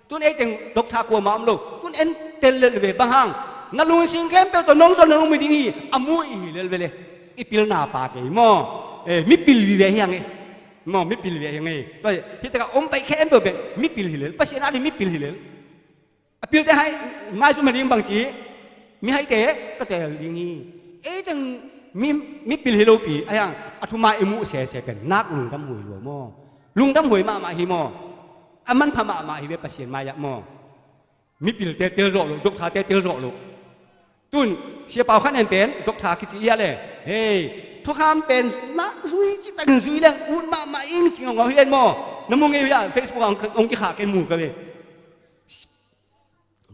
Tun eiteng doctor kuamah om lo. Tun en tel lel ve, bang hang? Na lungsim khempeuh tawh nong zon nong mu ding hi, a mu i hi lel ve le. I pilna pa kei maw. Eh, mipil vive hi hang ei. Maw, mipil vive hi hang ei. Tua hi, hi takah om pai khempeuh pen mipil hi lel. Pasian a ding mipil hi lel. A pilte hai, maizum a ding bang ci, mihaite ka tel ding hi. Eiteng mi, mipil hi lopi a hiang, a thumai i muh sese pen nak lungdam huai lua maw. Lungdam huai mahmah hi maw. A manpha mahmah hi ve Pasian mai-ah maw. Mipilte teltel zawh lo, doctorte teltel zawh lo. Tun Sia Pau Khan En pen doctor kici hi a leh, hei, thukham pen nak zui citakin zui leng ut mahmah ing ci ngaungau hi en maw. Na mu ngei uh hia? Facebook ah hong, hong kikhah, ken mu ka ve.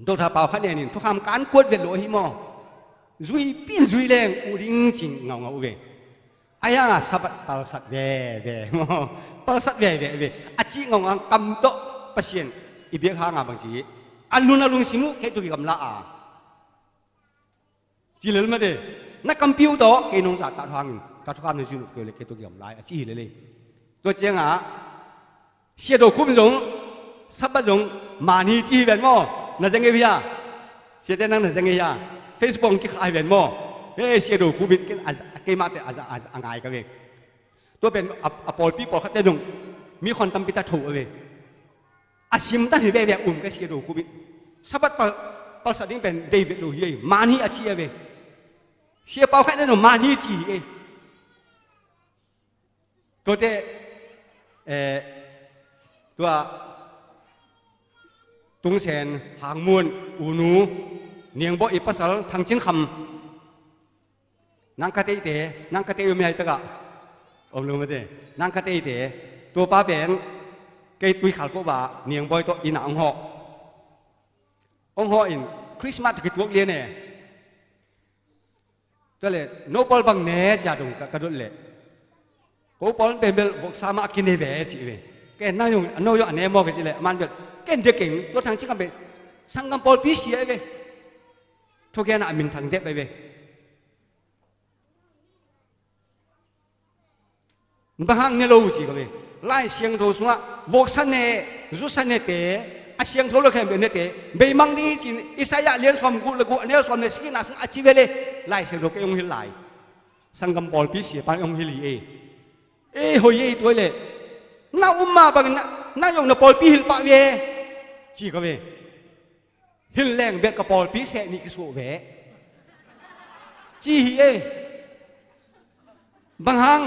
Doctor Pau Khan En in thukham kan kuat vet lo ahi maw. Zuipi in zui leng ut ding ci ngaungau uh ve. A hiangah Sabbath palsat veve maw. Palsat veve ve. A cih ngaungau, kam tawh Pasian i biak hangah bang ci, a lung a lungsim uh kei tawh kigamla a, ci lel mate. Na kampi uh tawh kei nong zahtak hangin ka thukham na zui uh kei uh leh kei tawh kigamla hi, a ci hi lel ei. Tua ciangah Sia Do Khup in zong Sabbath zong man hi ci hi ven maw. Na za ngei uh hia? Siate, nang na za ngei uh hia? Facebook hong kikhah hi ven maw. He, Sia Do Khup in ken a, a keimahte a za, a, a ngai ka ve. Tua pen a, a pawlpi pawlkhatte zong mi khuan tampi ta tho a ve. A simtan hi veve, um ka, Sia Do Khup in Sabbath pal, palsat ding pen dei vet lo hi ei, man hi a ci a ve. Sia Pau Khan En zong man hi ci hi ei. Tuate, eh, tua Tungsen, Hangmun, U Nu, Niangbawh i pasal Thang Cin Kham, Nang Ka Teite, Nang Ka Tei uh mi hai takah om lo mate. Nang Ka Teite, tua pa pen kei Tuikhal kohba Niangbawh tawh inn ah hong hawh. Hong hawh in Christmas tawh kituak lian e. Tua leh no pawl bang ne cia dong ka, ka dot leh, ko pawl pen bel voksa mah a kine ve ci ve. Ken nang zong, no zong a ne maw ka cih leh, a man bel ken dia keng, tua Thang Cin Kham bel sanggam pawlpi sia ve. Thugenah a minthang dep ve. Bang hang ne lo uh ci ka ve. Lai Siangtho sungah voksa ne, zusa nete, a siangtho lo khempeuh nete, beimang ding hi ci-in Isaiah lian sawmguk le guk, a neu sawm le sagihna sungah a ci ve le. Lai Siangtho kei hong hilh lai. Sanggam pawlpi sia pan hong hilh hi ei. Ei, hoi ei, tua leh na um mah bangin na, na zong na pawlpi hilh pah ve, ci ka ve. Hilh leng bel ka pawlpi seh nih kisuah ve, ci hi ei. Bang hang?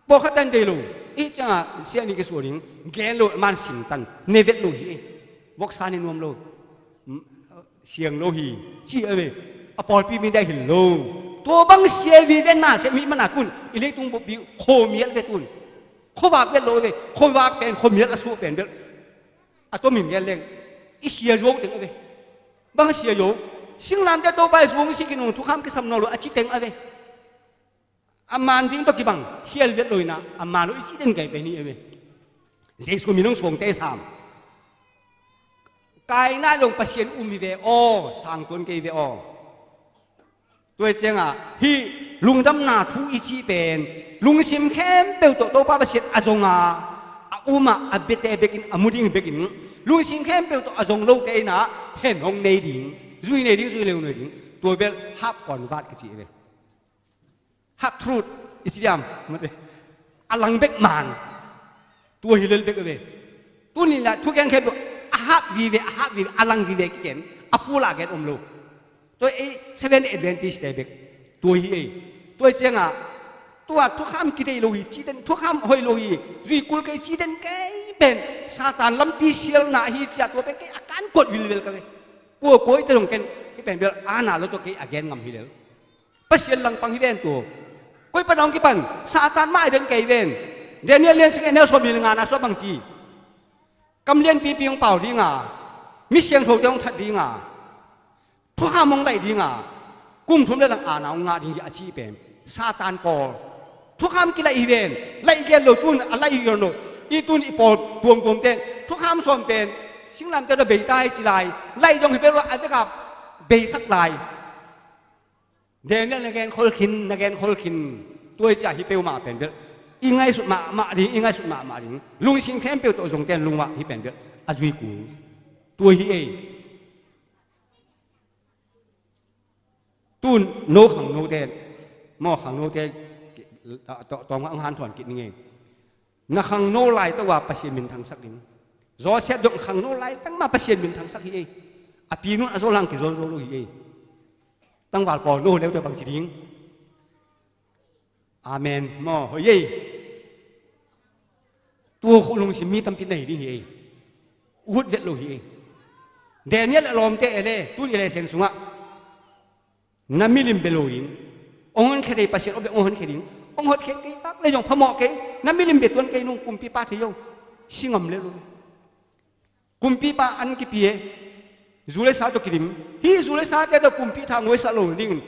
Pawlkhat tan dei lo. Ih ciangah seh nih kisuah ding gen lo, man simtan ne vet lo hi ei. Voksa ne nuam lo. Siang lo hi, ci a ve. A pawlpi mi dai hilh lo. Tua bang sia vive na sem hi mana kun i leitung buppi khuamial ve tun. Khuavak vet lo ve. Khuavak pen khuamial a suah pen bel a tom in gen leng i sia zo teng a ve. Bang sia zo? Singlamteh Topa Jesu hong sih kinung, thukham kisam nawn lo a ci teng a ve. A man ding tawh kibang khial vet lo inah a man lo i cih den kai pen hi a ve. Jesu min hong suangte sam. Kaina zong Pasian um hi ve aw, sangtuan kei ve aw. Tua hi ciangah hih lungdamna thu i cih pen lungsim khempeuh tawh Topa Pasian a zonga, a umah a biate bekin, a mu ding bekin, lungsim khempeuh tawh a zong lote inah hen hong nei ding, zui nei ding, zui leu nei ding. Tua bel half convert ka cih a ve. Half truth i ci diam? Mate. A lang bek man. Tua hi lel bek a ve. Tuni lah thugen khen a half vive, a half vive, a lang vive kigen, a full a gen om lo. Tua ei Seventh Adventist te bek tua hi ei. Tua hi ciangah Tua thukham kideih lo hi cih den, thukham hoih lo hi, zuikul kei cih den kei pen Satan lampi sialna hi ciah, tua pen kei a kan kuat vilvel ka ve. Kua kua i te zong ken, i pen bel ana lo tua kei a gen ngam hi lel. Pasian langpang hi ven tua. Koi pan a hong kipan, Satan mah i den kei ven. Daniel lian sagih a neu sawm nih le nga na suah bang ci. Kam lianpipi hong pau ding a, mi siangthote hong that ding a, thukham hong laih ding a, kum thum le lang ana hong ngah ding hi a cih pen Satan pawl. Thukham kilaih hi ven, laih gen lo tun a laih hi lo. I tun i pawl tuamtuamte thukham sawm pen singlamteh tawh bei ta hi ci lai, laih zong hi bel a vekap beisak lai. Daniel na gen khol khin, na gen khol khin. Tua hi ciah hih peuhmah pen bel i ngaihsut mahmah ding, i ngaihsut mahmah ding. Lungsim khempeuh tawh zongte in lungvah hih pen bel a zui kul. Tua hi ei. Tun no khangnote, maw khangnote, tawm ang hanthawn kit ning ei. Na khangno laitak uh a Pasian minthangsak ding. Joseph zong khangno laitak mah Pasian minthangsak hi ei. A pinun a zawlang kizolzol uh hi ei. Tangval pawl no leute bang ci ding. Amen. Maw, hoih ei. Tua khuh lungsim mi tampi nei ding hi ei. Ut vet lo hi ei. Daniel a lawmte ele, tun i lesen sungah. Na milim bia lo ding. Hong honkhia thei Pasian om bek hong honkhia ding. Hong hotkhiat kei tak le zong phamawh kei. Na milim bia tuan kei nung kumpipa thei o. Si ngam le lo. Kumpipa an kipia e. Zu le sa tawh kidim. Hih zu le sate tawh kumpi tha nguaisak lo dingin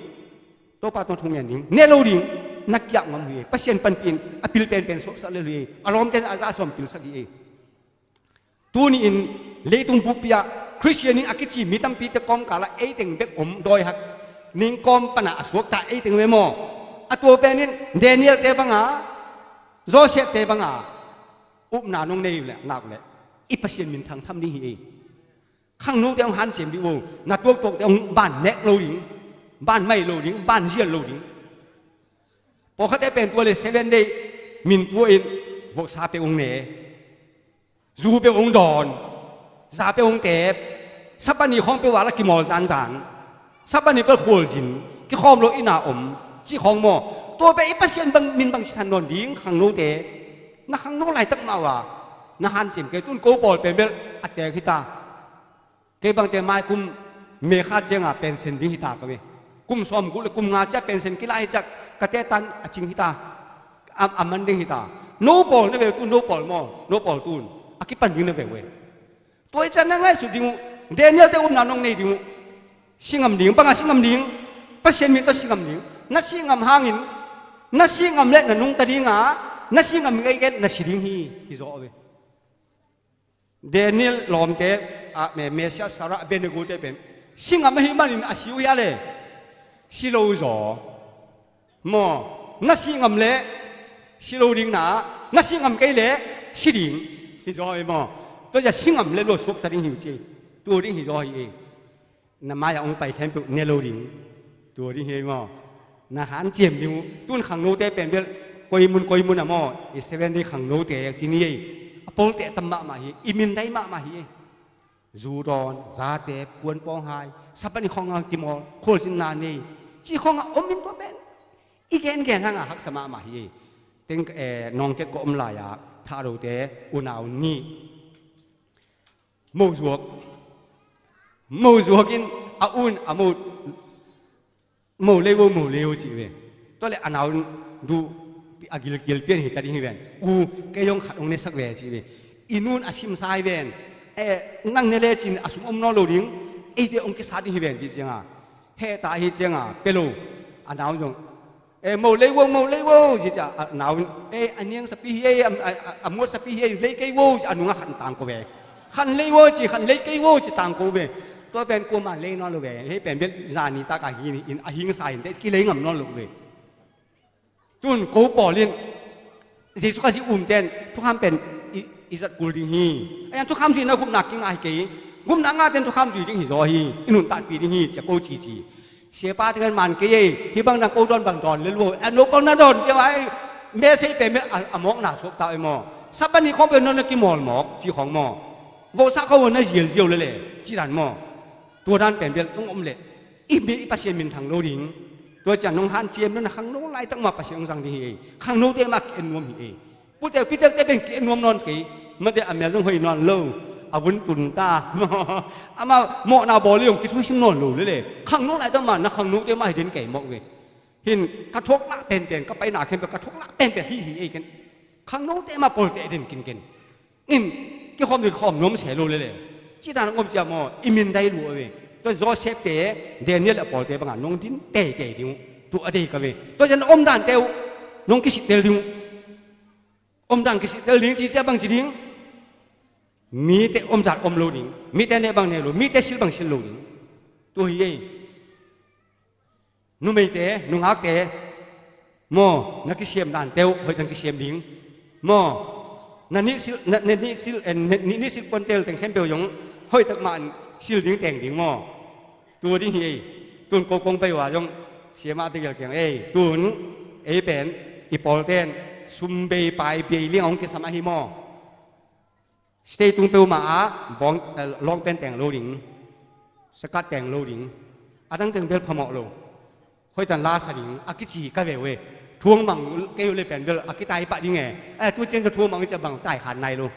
Topa tawh thu ngen ding. Ne lo ding. Na kiap ngam hi e. Pasian panpih in a pil penpen suaksak le lo hi e. A lawmte a za a sawm pilsak hi e. Tuni-in leitung buppi ah Khristian in a kici mi tampite kawmkalah eiteng bek om dawihak ning kawm panah a suakta eiteng ve maw? A tua penin Daniel-te banga, Joseph-te banga upna nong nei uh leh nak uh leh i Pasian minthang tham ding hi ei. Khangnote hong hanciam ding uh, na tuaktuakte hong ban nek lo ding, ban mai lo ding, ban zial lo ding. Pawlkhatte pen tua le seven day min tua in voksa peuh hong ne. Zu peuh hong dawn, za peuh hong teep, Sabbath ni khawng peuh a la kimawl zanzan, Sabbath ni peuh khualzin, kikhawm lo inn a om, cih khawng maw? Tua peuh i Pasian bang min bang ci than nawn ding khangnote, na khangno laitak mah uh a, na hanciam kei tun ko pawl pen bel a teek hita. Kei bangte mai kum me khat cianga pension ding hita ka ve. Kum sawm guk le kum nga cia pension kila hi ciak ka tetan a cing hita. A, a man ding hita. No pawl na ve tun no pawl maw? No pawl tun a kipan ding na ve uh e. Tua hi cian na ngaihsut ding uh. Daniel-te upna nong nei ding uh. Si ngam ding, banga si ngam ding. Pasian min tawh si ngam ding. Na si ngam hangin, na si ngam le na nungta dinga, na si ngam ngei gen na si ding hi, hi zaw ve. Daniel lawmte, ah, me-, Meshak, Shadrach, Abednego-te pen si ngam ahih manin a si uh hia le? Si lo zaw. Maw, na si ngam leh si lo ding na, na si ngam kei leh si ding. Hi zaw hi maw? Tua zia si ngam leh lo suakta ding hi uh ci. Tua ding hi zaw hi ei. Na mai-ah hong pai khempeuh ne lo ding. Tua ding hi ei maw? Na hanciam ding uh. Tun khangnote pen bel koi mun koi mun ah maw, i seven day khangnote ci ni ei. A pawl teh tam mahmah hi. I min dai mahmah hi ei. Zu dawn, za teep, kuan pawng hai, Sabbath ni khawng a kimawl, khualzinna nei, ci khawng a om in tua pen i gengen hang a haksa mahmah hi ei. Teng, eh, Nawngket ka om lai-ah Thahdote unau nih mo zuak. Mo zuak in a u in a mo, mo lei vo, mo lei vo cih ve. Tua leh a nau in duh a gilkial pian hi ta ding hi ven. U, kei zong khat hong nesak ve cih ve. I nu in a simsa hi ven. Eh, nang ne le cin a sum om nawn lo ding. Eite hong kisa ding hi ven cih cianga, heh ta hi cianga pia lo. A nau in zong, eh, mo lei vo, mo lei vo, ci ciah a nau in, eh, a niang sapi hi ei, a, a, a, a muat sapi hi ei, lei kei vo, ci a nungah khat in tangko ve. Khat in lei vo, ci, khat in lei kei vo, ci tangko ve. Tua pen kuama lei nawn lo ve. Hei pen bel zani taka hi in a hingsa in te kilei ngam nawn lo ve. Tun ko pawl in Jesu Khazih umten thukham pen i, i zat kul ding hi. A ian thukham zuihna gupna kingah hi kei. Gupna ngahten thukham zui ding hi zaw hi. I nuntakpih ding hi, cia ko cici. Siapa te kan man kei ei, hih bang dang ko dawn bang dawn lel vo. A no pawl na dawn cia vai. Message pen bel a, a mawkna suakta ei maw? Sabbath ni khawng pen no na kimawl mawk, ci khawng maw? Vohsa khawng na zialziau lele, ci dan maw? Tua dan pen bel tung om leh i mi i Pasian minthang lo ding. Tua ciang nong hanciam nong na khangno laitak mah Pasian hong zang ding hi ei. Khangnote mah ki-en nuam hi ei. Pute pitekte pen ki-en nuam nawn kei. Mate a mel zong hoih nawn lo. A vun tun ta. Amah mawhna bawl i hong kithusim nawn lo lele. Khangno laitak mah na khangnote mah hi den kei mawh ve. Hin ka thuak lah penpen ka paina khempeuh ka thuak lah penpen hi hi ei ken. Khangnote mah pawlte den kinken. In kikhawm ding khawm nuam se lo lele. Cidan om cia maw i min dai lua ve. Tua Joseph te Daniel a pawlte banga nong din teitei ding uh. Tu a dei ka ve. Tua cian omdante uh nong kisittel ding uh. Omdan kisittel ding ci cia bang ci ding. Mite omdan om lo ding. Mite ne bang ne lo. Mite sil bang sil lo ding. Tu hi ei. Numeite nungakte maw na kisiam dante uh hoih tan kisiam ding. Maw na nihsil na nihsil en nihsil puantel teng khempeuh zong hoih tak mah sil ding teng ding maw. Tu ding hi ei. Tun ko kong pai uh a zong siamah tegel kiang ei tun ei pen i pawlten sumbei paibei ling a hong kisam ahi maw. State tung peuhmah ah bawng lawng pen teng lo ding. Sakat teng lo ding. A dang teng bel phamawh lo. Hoih tan la sa ding a kici ka ve uh e. Thuang mang kei uh le pen bel a kitai pah ding e. Tu ciang ka thuang mang cia bang tai khan nai lo.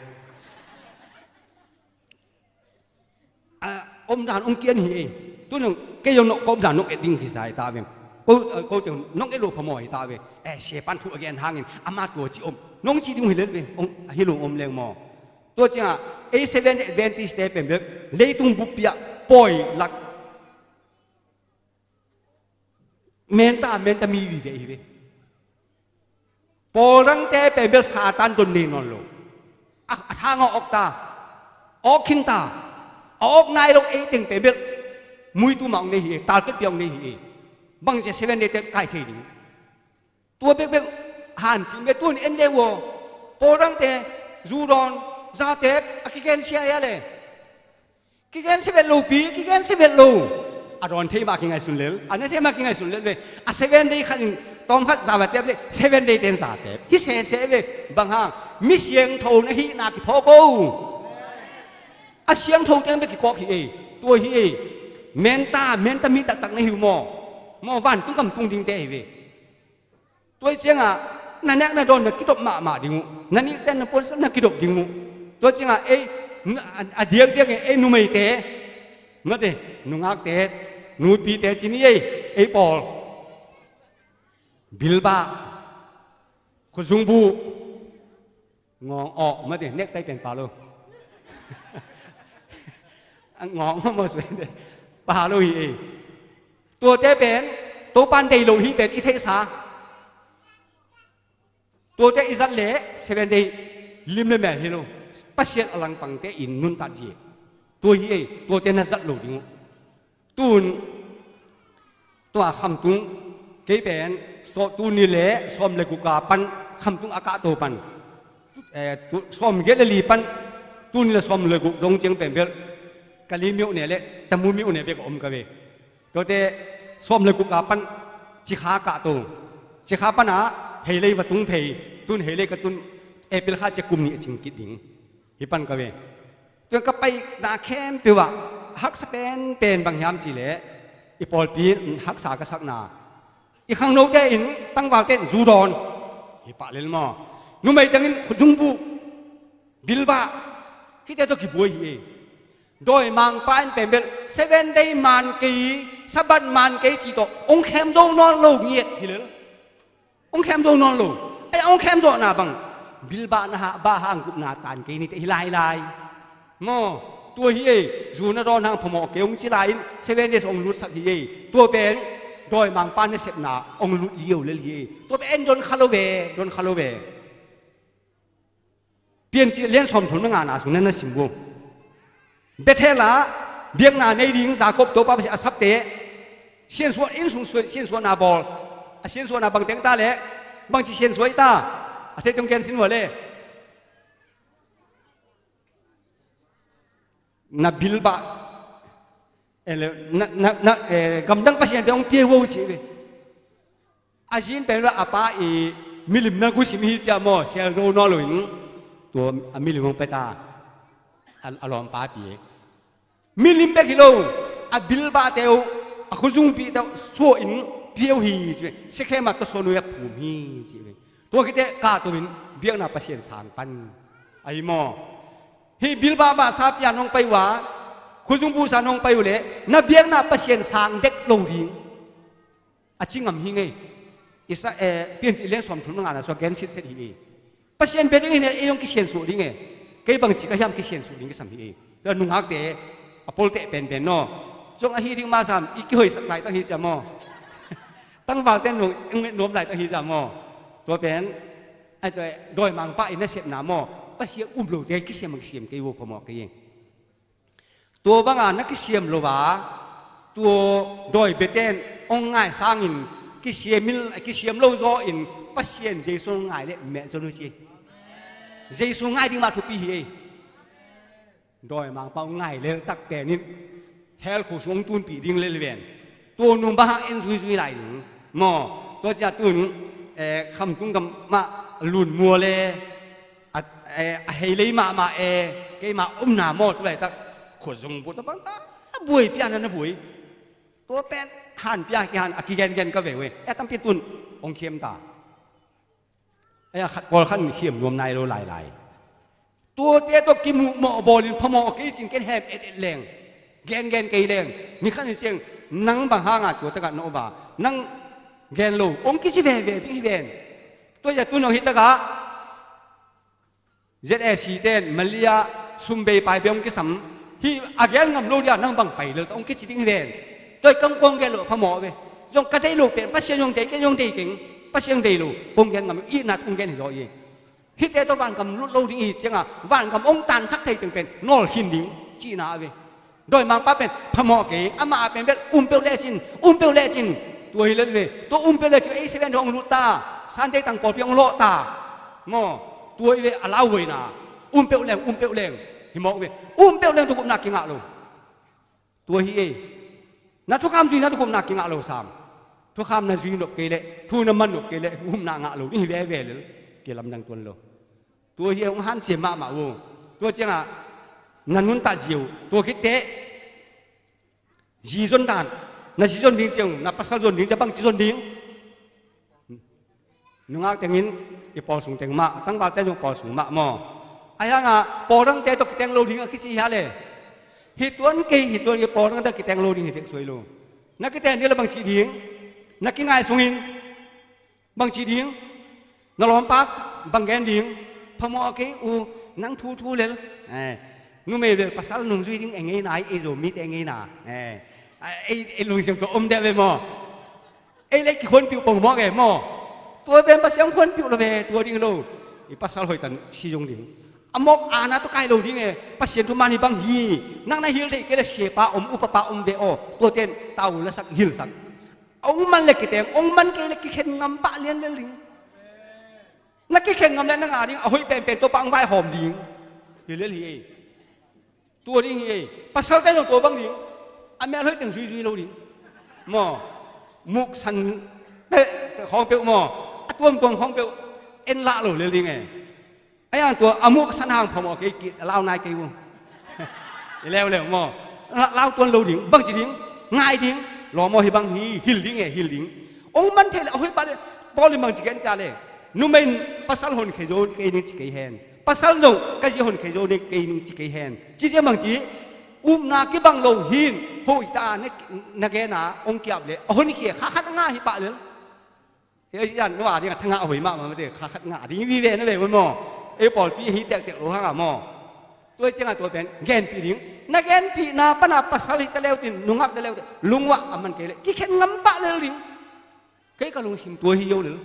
Omdan ong kian hi ei. Tun kei zong ka omdan nong et ding hi sa hi ta veng. Ko ko te nong et lo phamawh hi ta ve. E sia pan thu a gen hangin ama tua ci om nong ci ding hi let ve. Ong hi lo om leng maw. Tua ciangah ei Seventh Adventist te pen bek leitung buppi ah pawi lak menta menta mi vive hi ve. Pawl dangte pen bel Satan don nei nawn lo. A thang a awk ta, a awk khin ta. A awk nai lo ei teng pen bel muitu mah ong nei hi ei. Talpetpi ong nei hi ei. Bangcia Seventh Day te kai thei ding. Tua bekbek hancin bek tun en deuh aw. Pawl dangte zu dawn zatep a kigensia ia le kigensia vet lopi kigensia vet lo. A dawn thei mah kingaihsun lel a ne thei mah kingaihsun lel ve. A Seventh Day khat in tawm khat za va tep le Seventh Day ten zatep hi sese ve. Bang hang mi siangtho na hihna kiphawk o. A siangtho tiang bek kikawk hi ei. Tua hi ei. Menta menta mi taktak na hi uh maw. Maw vantung kam tung dingte hi ve. Tua ciangah na nek na dawn na kidop mahmah ding uh. Na nihten na puansan na kidop ding uh. Tua ciangah ei a diakdiak in ei numeite mate nungakte nupite ci ni ei. Ei pawl bilbah khuazungbuh ngawng awh mate nektai pen pa lo. Ngawng awh maw suai te pa lo hi ei. Tuate pen Topan dei lo hi pen i theihsa. Tuate i zat le Seventh Day lim le mel hi lo. Pasian a langpangte in nuntat hi ei. Tua hi ei. Tuate na zat lo ding uh. Tun tua khamtung kei pen tuni le sawm le guka pan khamtung a kahto pan sawm get le li pan tuni le sawm le guk dong ciang pen bel Kali miuh ne le Tamu miuh ne bek a om ka ve. Tuate sawm le guka pan Cikha kahto Cikha pana Heilei va tung phei tun Heilei ka tun April kha cia kum nih a cing kit ding. Hi pan ka ve. Tua ka paina khempeuh ah haksa penpen bang hiam cih leh i pawlpi in haksa ka sakna i khangnote in tangvalte in zu dawn hi pah lel maw? Numei tengin khuazungbuh bilbah hihte tawh kibuai hi ei. Dawimangpa in pen bel Seventh Day man kei Sabbath man kei cih tawh hong khem zo nawn lo ngiat hi lel. Hong khem zo nawn lo. Ei hong khem zawhna bang bilbah na hah bah hang gupna tan kei nite hi lailai. Maw tua hi ei. Zu na dawn hang phamawh kei hong ci lai in Seventh Days hong lutsak hi ei. Tua pen dawimangpa nasepna hong lut liau lel hi ei. Tua pen en don kha lo ve don kha lo ve. Piancil lian sawmthum le ngana sung na na sim uh. Bethel ah biakna nei ding Jacob Topa Pasian a sapte siansuah inn sung siansuahna bawl. A siansuahna bang teng ta le bangci siansuah i ta a thei tong ken sin uh a le na bilbah gamdang pasiante hong pia uh a uh cih ve. A zin pen a pa i milim na gusim hi cia maw sel zo naw lo in tua a milim hong pia ta. A lawmpa pi milim bek hi lo a bilbahte uh a khuzungpihte uh suah in pia uh hi ci ve. Sekhem ah tawsawn uh a phum hi ci ve. Tua khit teh kahto in biakna Pasian sang pan ahi maw. Hih Bilbah bahsa pia in hong pai uh a, khuazung buhsa in hong pai uh leh na biakna Pasian sang dek lo ding. A ci ngam hi ngei. Isa, eh, Piancil lian sawmthum le ngana sua gen sitset hi ngei. Pasian bia ding hi ne, ei hong kisiansuah ding e. Kei bangci ka hiam kisiansuah ding kisam hi ei. Tua nungakte a polteh penpen naw. Zong ahi ding mah sam, i kihoihsak laitak hi cia maw. Tangvalte nung eng met nuam laitak hi cia maw. Tua pen, ai tua, dawimangpa i nasepna maw. Pasian um lote kisiam a kisiam kei uh phamawh kei hi. Tua banga na kisiam lo a, tua dawi biaten hong ngai sangin kisiam in, kisiam lo zaw in Pasian Jesu hong ngai leh meh zon uh ci. Jesu ngai ding mah thupi hi ei. Dawimangpa hong ngai leltak pen in hell khuk sung hong tunpih ding lel ven. Tua nung bang hang en zuizui lai ding maw. Tua cia tun, eh, khamtung gam mah lun mua le a, eh, a hei lei mahmah e, keimah omna maw tu laitak khuazung buh tua bang ta buai pian na buai. Tua pen han pia kihan a kigengen ka ve uh e. Eh, tampi tun hong khiam ta. Eh, a khat pawlkhat in khiam nuam nai lo lailai. Tuate tawh kimuh mawh bawlin phamawh kei cin ken hem et et leng, gengen kei leng, ni khat ni ciang nang bang hanga tua takah na om a, nang gen lo hong kici veve ding hi ven. Tua cia tun hong hi takah Z A C ten Malia sum bei pai bei hong kisam hi, a gen ngam lo dia nang bang pai lel ta hong kici ding hi ven. Tua i kangkuang gen lo phamawh ve. Zong ka deih lo pen Pasian hong deih keng, hong deih keng, Pasian hong deih lo hong gen ngam, itna hong gen hi zaw hi. Hihte tawh vangam lut lo ding i hi cianga vangam hong tansak thei teng pen nawl khin ding cihna a ve. Dawimangpa pen phamawh kei, amah a pen bel um peuh lecin, um peuh lecin. Tua hi lel ve, tua um peuh lecin ei seven hong lut ta, Sunday tang pawlpi hong lawh ta. Maw, tua hi ve a lauhuaina, um peuh leng, um peuh leng. Hi mawk ve, um peuh leng tua gupna kingah lo. Tua hi ei. Na thukham zui na thukhupna kingah lo sam. Thukham na zui nop kei leh, thu na man nop kei leh, huhumna ngah lo ding hi veve lel. Kilamdang tuan lo. Tua hi ei hong hanciam mahmah uh. Tua ciangah na nuntak zia uh. Tua khit teh zi zon dan. Na zi zon ding ciang uh, na pasal zon ding ciang bangci zon ding. Nungak tengin i pawl sung teng mah, tangvalte zong pawl sung mah maw. Ahi hangah pawl dangte tawh kiteng lo ding a kici hi a le. Hi tuan kei, hi tuan kei, pawl dangte tawh kiteng lo ding hi dek suai lo. Na kiteng ding le bangci ding. Na kingai sungin bangci ding. Na lawmpa bang gen ding. Phamawh kei uh, nang thu thu lel. Eh, numei bel pasal nungzui ding e ngeina, ei Zomite ngeina. Eh, ei, ei lungsim tawh om deuh ve maw. Ei le kikhuanpiuh pongmawk e maw. Tua pen Pasian khuanpiuh lo ve, tua ding lo. I pasal hoihtan si zong ding. A mawk ana tua kai lo ding e. Pasian thuman hi bang hi. Nang na hil thei kei le siapa om, upapa om ve aw. Tua ten tau lasak, hilsak. Ong man le kiteng, ong man kei le kikhen ngam pah lian lel ding. Na kikhen ngam le na ngah ding, a hoih penpen tua pah ong vaihawm ding. Hi lel hi ei. Tua ding hi ei. Pasalte zong tua bang ding. A mel hoih teng zuizui lo ding. Maw. Muk san peh khawng peuh maw. A tuamtuam khawng peuh en lah lo lel ding e. A yang tua a muk san hang phamawh kei kit a lau nai kei uh. I leuleu maw. Lau tuan lo ding. Bangci ding. Ngai ding. Lawm aw hi bang hi. Hil ding e, hil ding. Ong man thei le a hoih pah le. Paul in bangci gen ta le. Numei in pasal honkhia zo kei ning ci kei hen. Pasal zong ka zi honkhia zo ning kei ning ci kei hen. Ci ciang bangci, upna kibang lo hin, hoih ta na, na gen a, ong kiap le, a honkhia kha khat ngah hi pah lel. Ei zan nua ding a thangah a hoih mahmah mate, kha khat ngah ding vive na ve un maw. Ei pawlpi hi tektek lo hangah maw. Tua ciangah tua pen, genpih ding. Na genpihna pana pasal hi ta leu tin, nungak ta leu tin, lungwah a man kei le, kikhen ngam pah lel ding. Kei ka lungsim tua hi yo lel.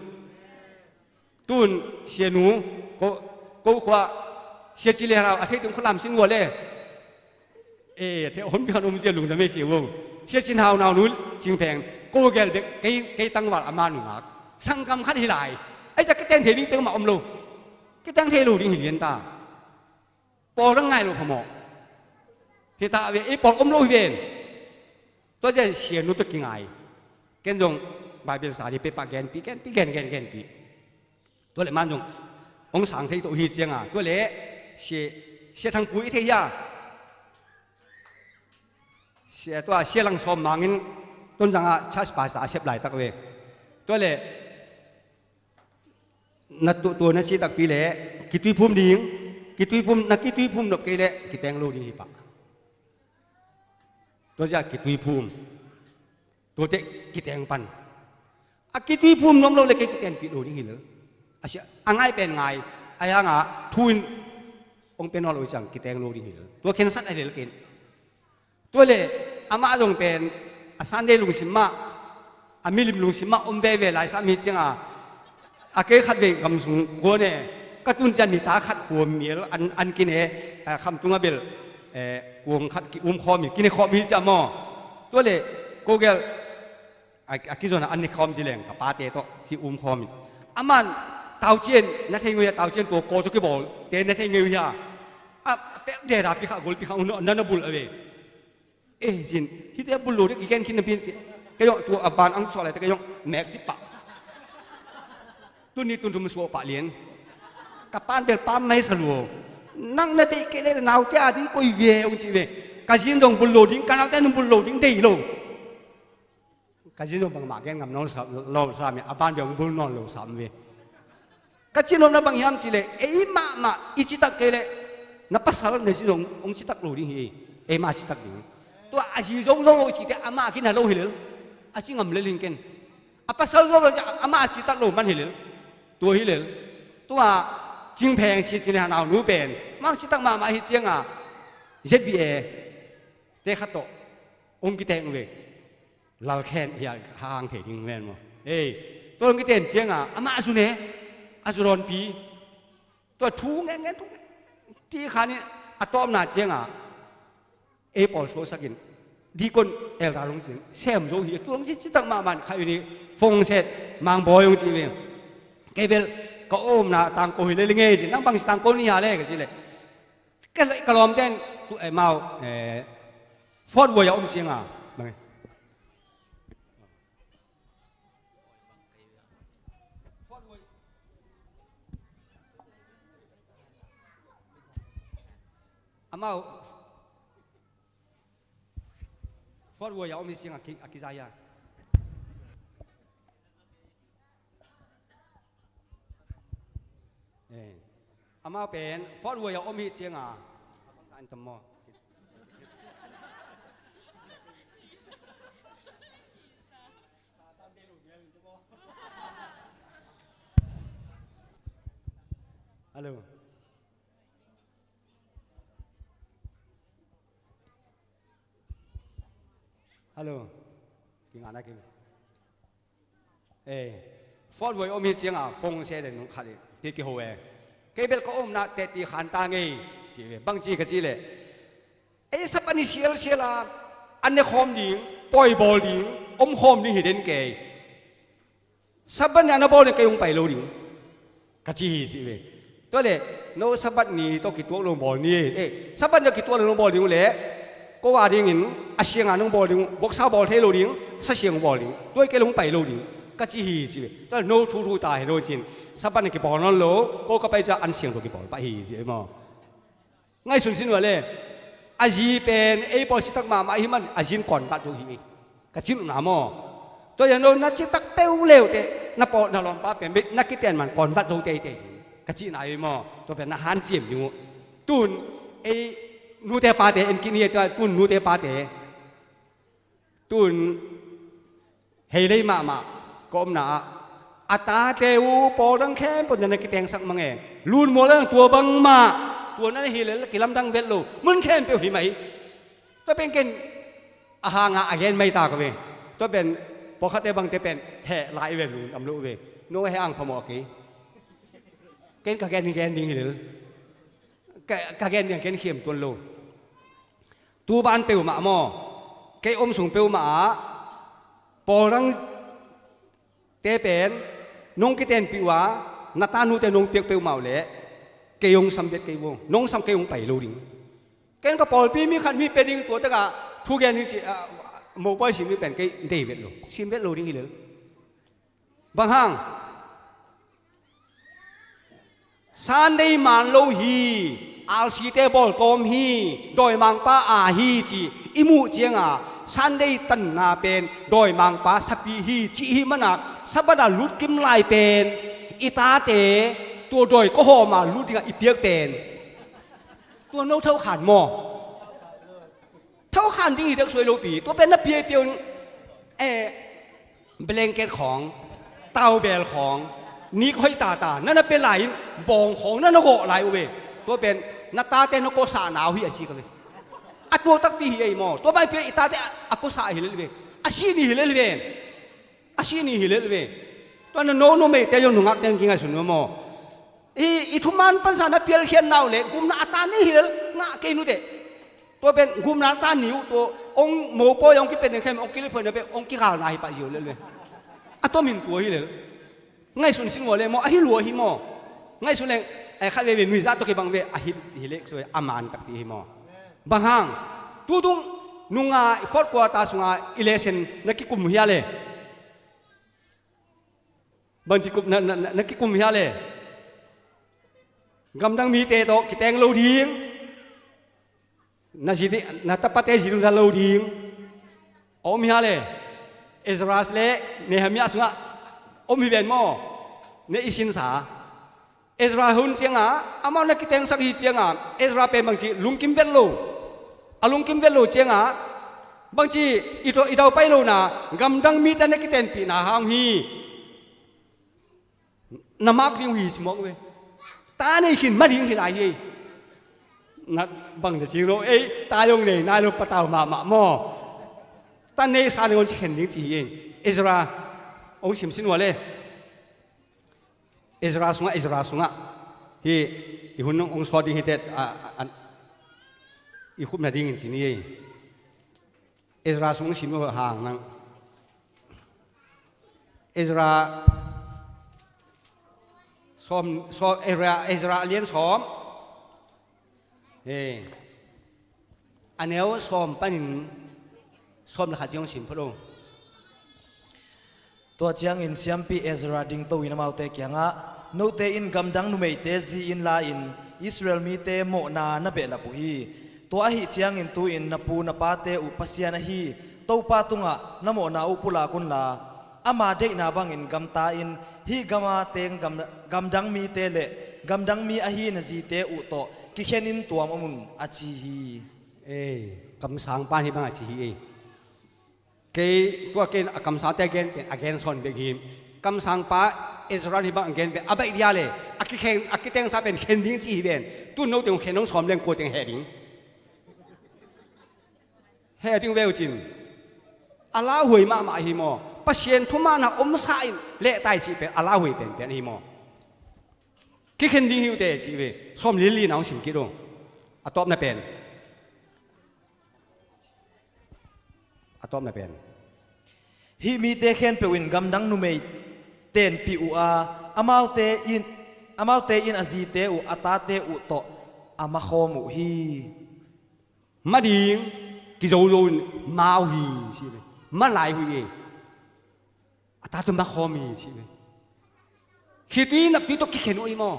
Tun sianu, ko, ko khua, sia ci le hau, a thei tung khualam sin ua le. E, a thei hon pi khan um cia lungdam e kei ua. Sia cin hau nau nu, cing peng, ko gel bek, kei, kei tangval a ma nungak. Sangkam khat hi lai. Ai cia kiteng thei ding peng ma om lo. Kiteng thei lo ding hi lian ta. Pawl dang ngai lo phamawh. Hi ta ve, ei pawl om lo hi ven. Tua cia sianu tua kingai. Ken zong Bible sa di pepah genpih, genpih, gen, gen, genpih. Tua le man zong ong sang thei toh hi cianga. Tua le sia, sia Thangpui i thei hia. Sia tua, sia Lang Sawm Mangin Tonzang ah church pastor a sep laitak ve. Tua leh na tu, tua na cih takpi leh kituiphum ding, kituiphum, na kituiphum nop kei leh kiteng lo ding hi pah. Tua ciang kituiphum, tuate kiteng pan. A kituiphum nuam lo leh kei kitenpih lo ding hi lel. A sia, a ngai pen ngai, a hiangah thu in hong pia nawn lo ciang kiteng lo ding hi lel. Tua khensat a lel ken. Tua leh amah zong pen a Sunday lungsim mah, a milim lungsim mah om veve lai sam hi cianga, a kei khat vei gam sung guan e, ka tun ciang nita khat khuam mial an, an kine, a khamtung a bel, eh, kuang khat ki um khawm in, kine khawm hi ciang maw. Tua leh ko gel a, a kizon a an ne khawm ci leng ka pate tawh ki um khawm in. Aman taucian na thei ngei a, taucian tua kaw cu kibawl te na thei ngei uh hia? A pek dera pi kha gol pi kha un na na bul a ve. E, zin, hite a bul lo dek i gen khin na pin ci. Kei zong tua a ban ang suah lai te kei zong mek ci pah. Tuni tun thum suah pah lian. Ka pan bel pam mai sa luo. Nang na deih kei le naute a ding koi ve ung ci ve. Ka zin zong bul lo ding, ka naute nung bul lo ding dei lo. Ka zin zong bangmah gen ngam nawn lo sa, lo sa mi, a ban bel ung bul nawn lo sa mi ve. Ka cihnopna bang hiam cihleh, ei mahmah i citak kei leh na pasal na zi zong hong citak lo ding hi. Ei mah citak ding. Tua a zi zong zong lo cihte amah a kina lo hi lel. A ci ngam lel hing ken. A pasal zong lo cih amah a citak lo man hi lel. Tua hi lel. Tua Cingpheng ci cin hanau nu pen mang citak mahmah hi cianga Z B A te khat tawh hong kiteng ve. Lalkhen hi a hang thei ding ven maw? Ei, tua hong kiten cianga amah a zu ne, a zu rawnpi. Tua thu ngen ngen thu ngen ti khan in a tawpna cianga ei pawl suahsakin dikon elra long cin sem zo hi. Tua hong ci citak mahmah kha in i fongset mangbawi hong ci ve. Kei bel ka omna tangko hi le li ngei cin nang bang ci tangko ni ha le ka ci le. Ka, ka lawmten tu, eh, mau, eh, Fort Wayne a om cianga. Bang e. Amau Fort Wayne a om hi cianga ki, a kiza hia. Eh. Amau pen Fort Wayne a om hi cianga. Abang ka an tam maw? Hello. Hello. Kingana king. Eh, Fort Wayne om hi cianga phone se den nung khat hi kiho e. Kei bel ka omna teti khan ta ngei ci ve. Bang ci ka ci le. Ei Sabbath ni sialsial a an ne khawm ding, pawi bawl ding, om khawm ding hi den kei. Sabbath ni a na bawl ding kei hong pai lo ding ka ci hi ci ve. Tua le no Sabbath ni tawh kituak lo bawl ni. Eh, Sabbath ni tawh kituak lo bawl ding uh le ko a dingin a sianga nong bawl ding uh, voksa bawl thei lo ding, sa siang bawl ding, tua kei lo hong pai lo ding ka ci hi ci ve. Tua le no thuthu ta hi lo cin Sabbath ni kibawl nawn lo, ko ka pai ca an siang tawh kibawl pah hi ci ve maw. Ngaihsun sin uh a le a zi pen ei pawl citak mahmah hi man a zin convert zo hi. Ka cin uh na maw. Tua yan lo na citak peuh leute na pawl na lawmpa pen bit na kiten man convert zo teitei ding ka cihna hi maw. Tua pen na hanciam ding uh. Tun ei nute pate en kini tua tun nute pate tun hei lei mahmah ka omna ah a tate uh pawl dang khempeuh na na kitengsak mang e. Lunmual dang tua bangmah tua na na hi lel kilamdang vet lo mun khempeuh hi mah hi. Tua pen ken a hanga a gen mai ta ka ve. Tua pen pawlkhatte bangte pen heh lai ve lungdam lo ve. No heh ang phamawh kei. Ken ka gen hi gen ding hi lel. Ka, ka gen ding ken khiam tuan lo. Tu ban peuhmah maw kei om sung peuhmah ah pawl dang te pen nong kitenpih uh a na tanute nong piak peuhmah uh leh kei hong sam vet kei uh nong sam kei hong pai lo ding. Ken ka pawlpi mi khat mi pia ding tua takah thu gen ding ci, ah, mopawi sim ding pen kei dei vet lo sim vet lo ding hi lel. Bang hang Sunday man lo hi, R C te bawl kawm hi, dawimangpa a hi ci i muh cianga Sunday tanna pen dawimangpa sapi hi cih hi mana, Sabbath a lut kim lai pen i tate tua dawi kawhawma lut dingah i piak pen tua no thokhan maw? Thokhan ding hi dek suai lopi, tua pen na piapiau in, eh, blanket khawng, towel khawng, nik hoih tata na na pia lai in, bawng khawng na na gawh lai uh ve. Tua pen na tate na kawsahna uh hi a ci ka ve. A tua takpi hi ei maw? Tua bang pia i tate a, a kawsah hi lel ve. A si ni hi lel ve. A si ni hi lel ve. Tua na no numeite zong nungakte zong kingaihsun uh maw? I, i thuman pansa na pialkhiat nau le gupna a ta ni hi lel ngah kei nuteh. Tua pen gupna a ta ni uh tua ong mopawi ong kipen ding khem ong kiliphoina pen ong kigalna hi pah ziau lel ve. A tom hin tua hi lel. Ngaihsun sin ngua le maw, a hi lua hi maw? Ngaihsun le, eh, khat veve nuizah tawh kibang ve, a hi, hi le, so, a man takpi hi maw? Bang hang, tutung nunga i khawt kuata sunga i lesen na kikum hia le? Bangci kum, na, na, na, na kikum hia le? Gamdang mite tawh kiteng lo ding. Na zi ding, na tapate zi ding za lo ding. A om hia le? Ezra le Nehemiah sungah om hi ven maw? Ne i sinsa. Ezra hun ciangah amau na kitengsak hi ciangah Ezra pen bangci lungkim vet lo. A lungkim vet lo ciangah bangci i tawh i daupai lona gamdang mite na kitenpihna hang hi. Na mak ding uh hi ci mawk ve. Ta nei khin ma ding hi lai hi ei. Na bang na cing lo ei, ta zong nei nai lo patau mahmah maw? Ta nei sa nei on ci khen ding ci hi ei. Ezra ong simsin uh a le. Ezra sungah, Ezra sungah. Hi i hun ong sawt ding hi tet a, a, a, i khupna dingin ci ni ei. Ezra sung sim uh hang nang. Ezra sawm, sawm, Ezra, Ezra a lian sawm. He. A neu sawm panin sawm le khat ciang sim phalo. Tua ciangin siampi Ezra dingto in amaute kiangah, note in gamdang numeite zi in la-in Israel mite mawhna na behlap uh hi. Tua ahi ciangin tu-in na pu na pate uh Pasian ahi Topa tungah na mawhna uh pulak unla, ama deihna bangin gamta in hih gama teng gam, gamdang mite le gamdang mi ahi na zite uh tawh kikhen in tuam om un a ci hi. Ei, kamsangpa hih bang a ci hi ei. Kei tua ken a kamsangte a gen pen a gen sawn bek hi. Kamsangpa Ezra in hih bang a gen pen a baih dia le a kikhen, a kitengsa pen khen ding ci hi ven. Tun note hong khen hong sawm leng kua teng heh ding? Heh ding ve uh cin. A lauhuai mahmah hi maw? Pasian thuman a omsa in lehtai cih pen a lauhuai penpen hi maw? Kikhen ding hi uh teh cih ve. Sawm lili na hong sim kit uh. A tawpna pen. A tawpna pen. Hih mite khempeuh in gamdang numei tenpih uh a, amaute in, amaute in a zite uh, a tate uh tawh a makhawm uh hi. Ma ding, kizozo in ma uh hi, ci ve. Ma lai uh hi. A tate makhawm hi ci ve. Khitui naptui tawh kikhen uh hi maw?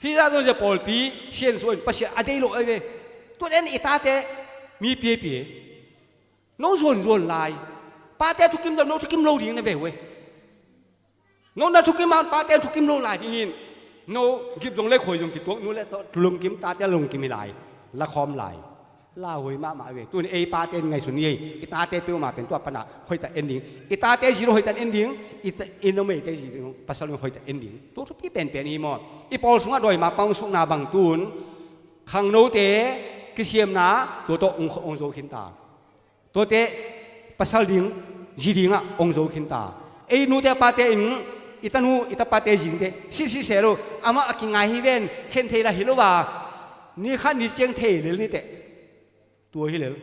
Hih zah zong zia pawlpi siansuah in Pasian a dei lo ahi ve. Tuan en i tate mi piapia. No zuanzuan lai. Pate thukim lo, no thukim lo ding na ve uh e. No na thukim a pate thukim lo lai ding hin. No gip zong le khuai zong kituak nu le tawh lungkim tate lungkim hi lai. Lakhawm lai. Lauhuai mahmah ve. Tun ei pate in ngaihsun ni ei. I tate peuhmah pen tua pana hoihtak en ding. I tate zi lo hoihtak en ding. I ta, i numeite zi lo pasal lo hoihtak en ding. Tua thupi penpen hi maw? I pawl sungah dawimangpa hong sukna bang tun khangnote kisiamna tua tawh hong, hong zo khinta. Tuate pasal ding zi dingah hong zo khinta. Ei nute pate in i tanu i tapate zingte sisih seh lo. Amah a kingai hi ven, khen thei lah hi lo a. Ni khat ni ciang thei lel ni teh. Tua hi lel.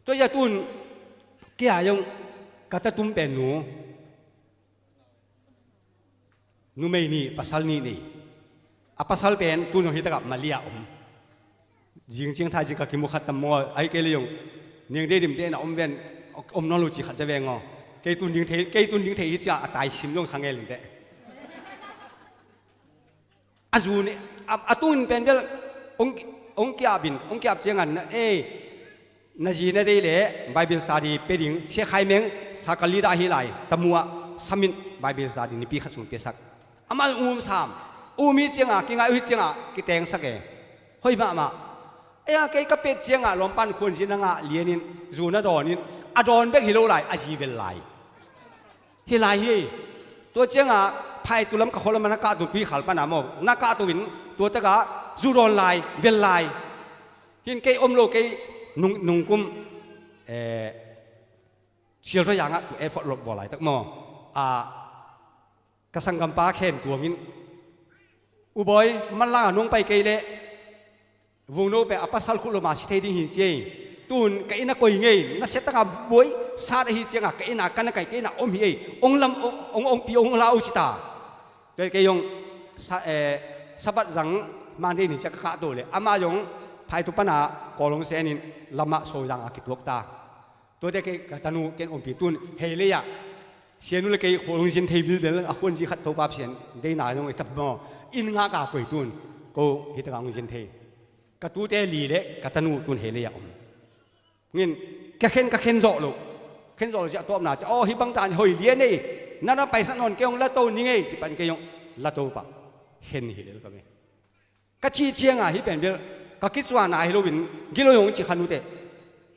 Tua zia tun kei a zong ka tatum pen nu. Numei nih, pasal nih nei. A pasal pen tun zong hi takah Malia om. Zing ciang thai zing ka kimu khat tam maw, ahi kei le zong. Niang dei dimte na om ven, om nawn lo ci khat za veng aw. Kei tun ding thei, kei tun ding thei hi cia a tai sim zong kha ngel in teh. A zu ni, a, a tungin pen bel, ong, ong kiap in, ong kiap ciangan na, ei, Na zi na deih leh Bible study pia ding, Sia Khai Meng, Sakali dah hi lai, Tamu ah, Summit Bible study nipi khat sung piasak. Amah um sam, um hi ciangah, kingai uh hi ciangah, kitengsak e. Hoih mahmah. Ei a, kei ka pet ciangah, lawmpan khuanzin a ngah lianin, zu na dawnin, a dawn bek hi lo lai, a zi vel lai. Hi lai hi. Tua ciangah, phaitu lam ka khualam a na kahtu tui khal pana maw, na kahtu in, tua takah, zu dawn lai, vel lai. Hin kei om lo, kei nung, nungkum, eh, sial thawiangah tu effort lop bawl laitak maw. A, ka sanggampa khen tuangin, U Bawi, manlangah nong pai kei leh, Vungno pen a pasal khut loma si thei ding hi ci ei. Tun ka inn a koi ngei, na siataka buai sat ahi ciangah ka inn a kan a kai, ka inn a om hi ei. Ong lam, ong, ong, ong pi, ong la uh ci ta. Kei, kei zong sa-, eh, Sabbath zang Monday ni ciah ka kahto leh, amah zong phaitu pana Kawlong senin lamah sozang a kituak ta. Tuate kei ka tanu ken ompih tun hei lei ah, Sianu le kei khualung zin thei bilbel, a khuanzi khat Topa Pasian deina zong i tam maw, inn ngak a koi tun ko hi taka hong zin thei. Ka tute li le ka tanu tun hei lei ah om. Ngin ka khen, ka khen zawh loh. Khen zawh loh ciah tawpna ciah, aw, hih bang ta in hoi lian ei, na na paisak nawn kei hong lato ning ei, ci pan kei hong lato pah. Khen hi lel ka ve. Ka cih ciangah hih pen bel ka kicuana hi loin, gilo hong ci khan uh teh.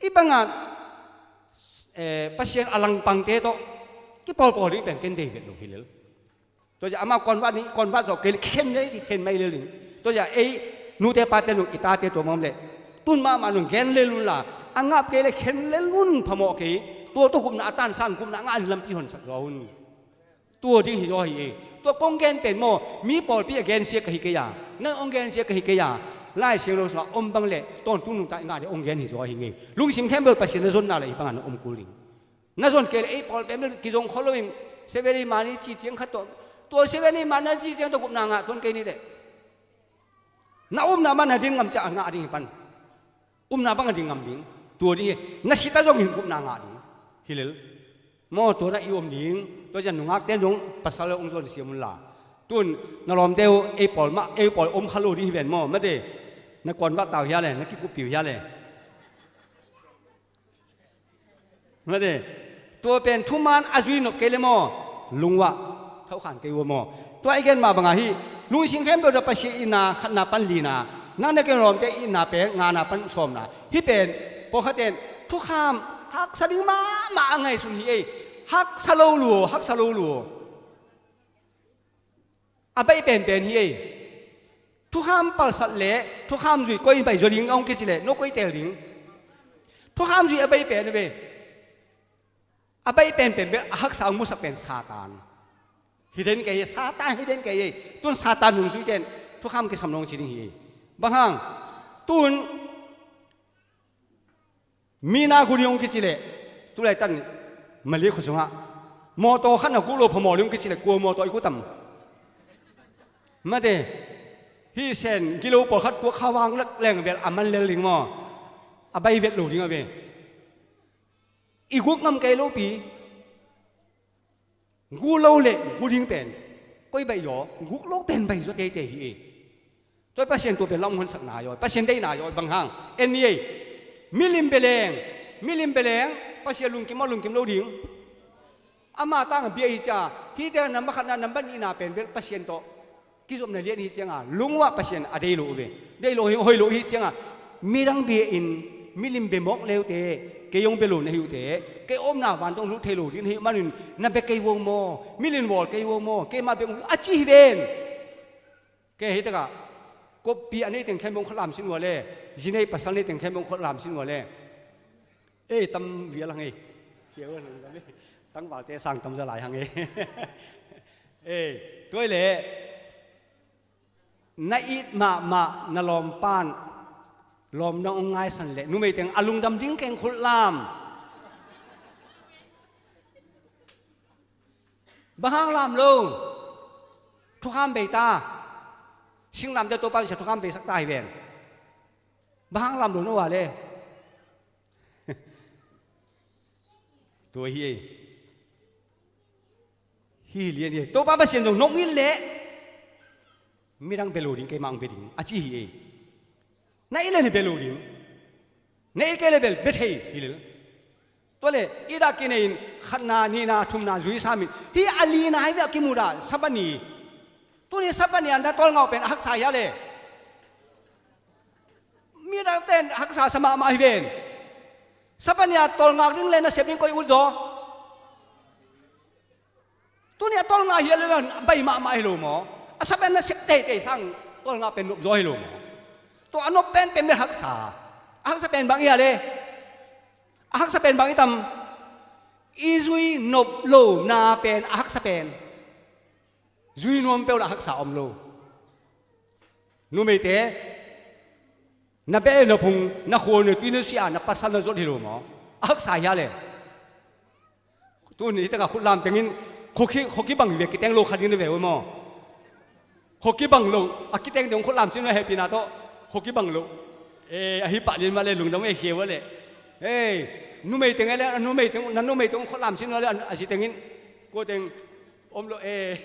Hih bangah, eh, Pasian a langpangte tawh kipawlpawl ding pen ken dei vet lo hi lel. Tua ciah amah convert ni, convert zawh kei le khen lel, khen mai lel ding. Tua ciah ei nute pate nung i tate tua mawm leh tun mahmah nung gen lel un la, a ngap kei le khen lel un phamawh kei. Tua tua gupna a tansan gupna a ngah ni lampi honsak zaw un. Tua ding hi zaw hi e. Tua kong gen pen maw, mi pawlpi a gensia ka hi kei a, nang hong gensia ka hi kei a, Lai Siangtho sungah om bang le tawntung nungta i ngah ding hong gen hi zaw hi ngei. Lungsim khempeuh Pasian na zonna le hih bangah na om kul ding. Na zon kei le ei pawl pen kizong khol loin seven day man i ci ciang khat tawh, tua seven day man na ci ciang tawh gupna ngah tuan kei ni teh. Na upna man na din ngam ciah a ngah ding hi pan. Upna bang a ding ngam ding. Tua ding hi. Na sita zong hi gupna ngah ding hi lel. Maw, tua na i om ding. Tua cian nungakte zong pasal hong zuan siam un la. Tun na lawmte uh ei pawl mah, ei pawl om kha lo ding hi ven maw, mate. Na kuan vah tau hia le, na kikup piu hia le. Mate, tua pen thuman a zui nop kei le maw, lungvah thaukhan kei ua maw. Tua i gen mah bangah hih lungsim khempeuh tawh Pasian itna khatna pan lina, nang na kei lawmte itna pen ngana pan sawmna. Hih pen pawlkhat ten thukham haksa ding mahmah a ngaihsun hi ei. Haksa lo lua, haksa lo lua. A baih penpen hi ei. Thukham palsat le thukham zui koi baih zaw ding a hong kici le no koi tel ding. Thukham zui a baih pen a ve. A baih penpen bel a haksa hong musak pen Satan. Hi den kei ei, Satan hi den kei ei. Tun Satan nungzui ten thukham kisam nong ci ding hi ei. Bang hang? Tun Mina gu ding hong kici leh, tulai tan Mali khua sungah mawtaw khat na guk lo phamawh ding hong kici leh, kua mawtaw i gu tam? Mate, hih sen gilo pawlkhat tuak kha vang lak leng bel a man lel ding maw? A bai vet lo ding a ve. I guk ngam kei lopi. Gu lo le gu ding pen koi baih zaw, guk lo pen baih zaw teitei hi ei. Tua Pasian tua pen lam honsakna zaw, Pasian deihna zaw bang hang en ni ei. Milim beleng, milim beleng Pasian lungkim aw lungkim lo ding. Ama tang a bia hi cia, hihte namba khatna namba nihna pen bel Pasian tawh kizopna lian hi cianga lungua Pasian a dei lo uh ve. Dei lo hi, hoi lo hi cianga midang bia in milim bia mawk leute, kei hong bia lo na hi uhte, kei omna vantawng lut thei lo ding na hi uh manin na bia kei uh maw, milim bawl kei uh maw, keima bia uh a ci hi ven. Kei hi takah koppi a nei teng khempeuh hong khualam sin ua le, zi nei pasal nei teng khempeuh hong khualam sin ua le. Ei, tam vial hang ei. Tangvalte sang tam za lai hang ei. Ei, tuai le na it mahmah na lawmpan lawm dang hong ngaisan leh numei teng a lungdam ding keng khut lam. Bang hang lam lo? Thukham bei ta. Singlamte Topa sia thukham bei sak ta hi ven. Bang hang lam lo na ua le? Tua hi ei. Hi lian hi ei. Topa Pasian zong nong it leh midang bia lo ding, keimah hong bia ding a ci hi ei. Na it leh na bia lo ding. Na it kei le bel bia thei hi lel. Tua le it a kinei in khatna, nihna, thumna zui sam in, hih a lina hi ve a kimu dah Sabbath ni. Tuni Sabbath ni a na tawlngak pen a haksa hi a le. Mi dah ten haksa sa mahmah hi ven. Sabbath ni a tawlngak ding le nasep ding koi ut zaw. Tuni a tawlngak hi a le, bai mahmah hi lo maw? A sa pen nasep teitei sang tawlngak pen nop zaw hi lo maw? Tua a nop pen pen bel haksa. A haksa pen bang hi a le. A haksa pen bang hi tam. I zui nop lo na pen a haksa pen. Zui nuam peuh lah a haksa om lo. Numeite, na beh na phung, na khua na tui na sia, na pasal na zot hi lo maw? A haksa hi a le. Tuni hi taka khutlam tengin, khuaki, khuaki bang hi ve kiteng lo khat ding na ve uh maw? Khuaki bang lo, a kiteng ding khutlam sin na hehpihna tawh, khuaki bang lo. Eh, ahi pah lin mah le lungdam eh kheu a le. Eh, numei teng eh le, numei teng, na numei teng khutlam sin na le, a zi tengin, kua teng, om lo eh.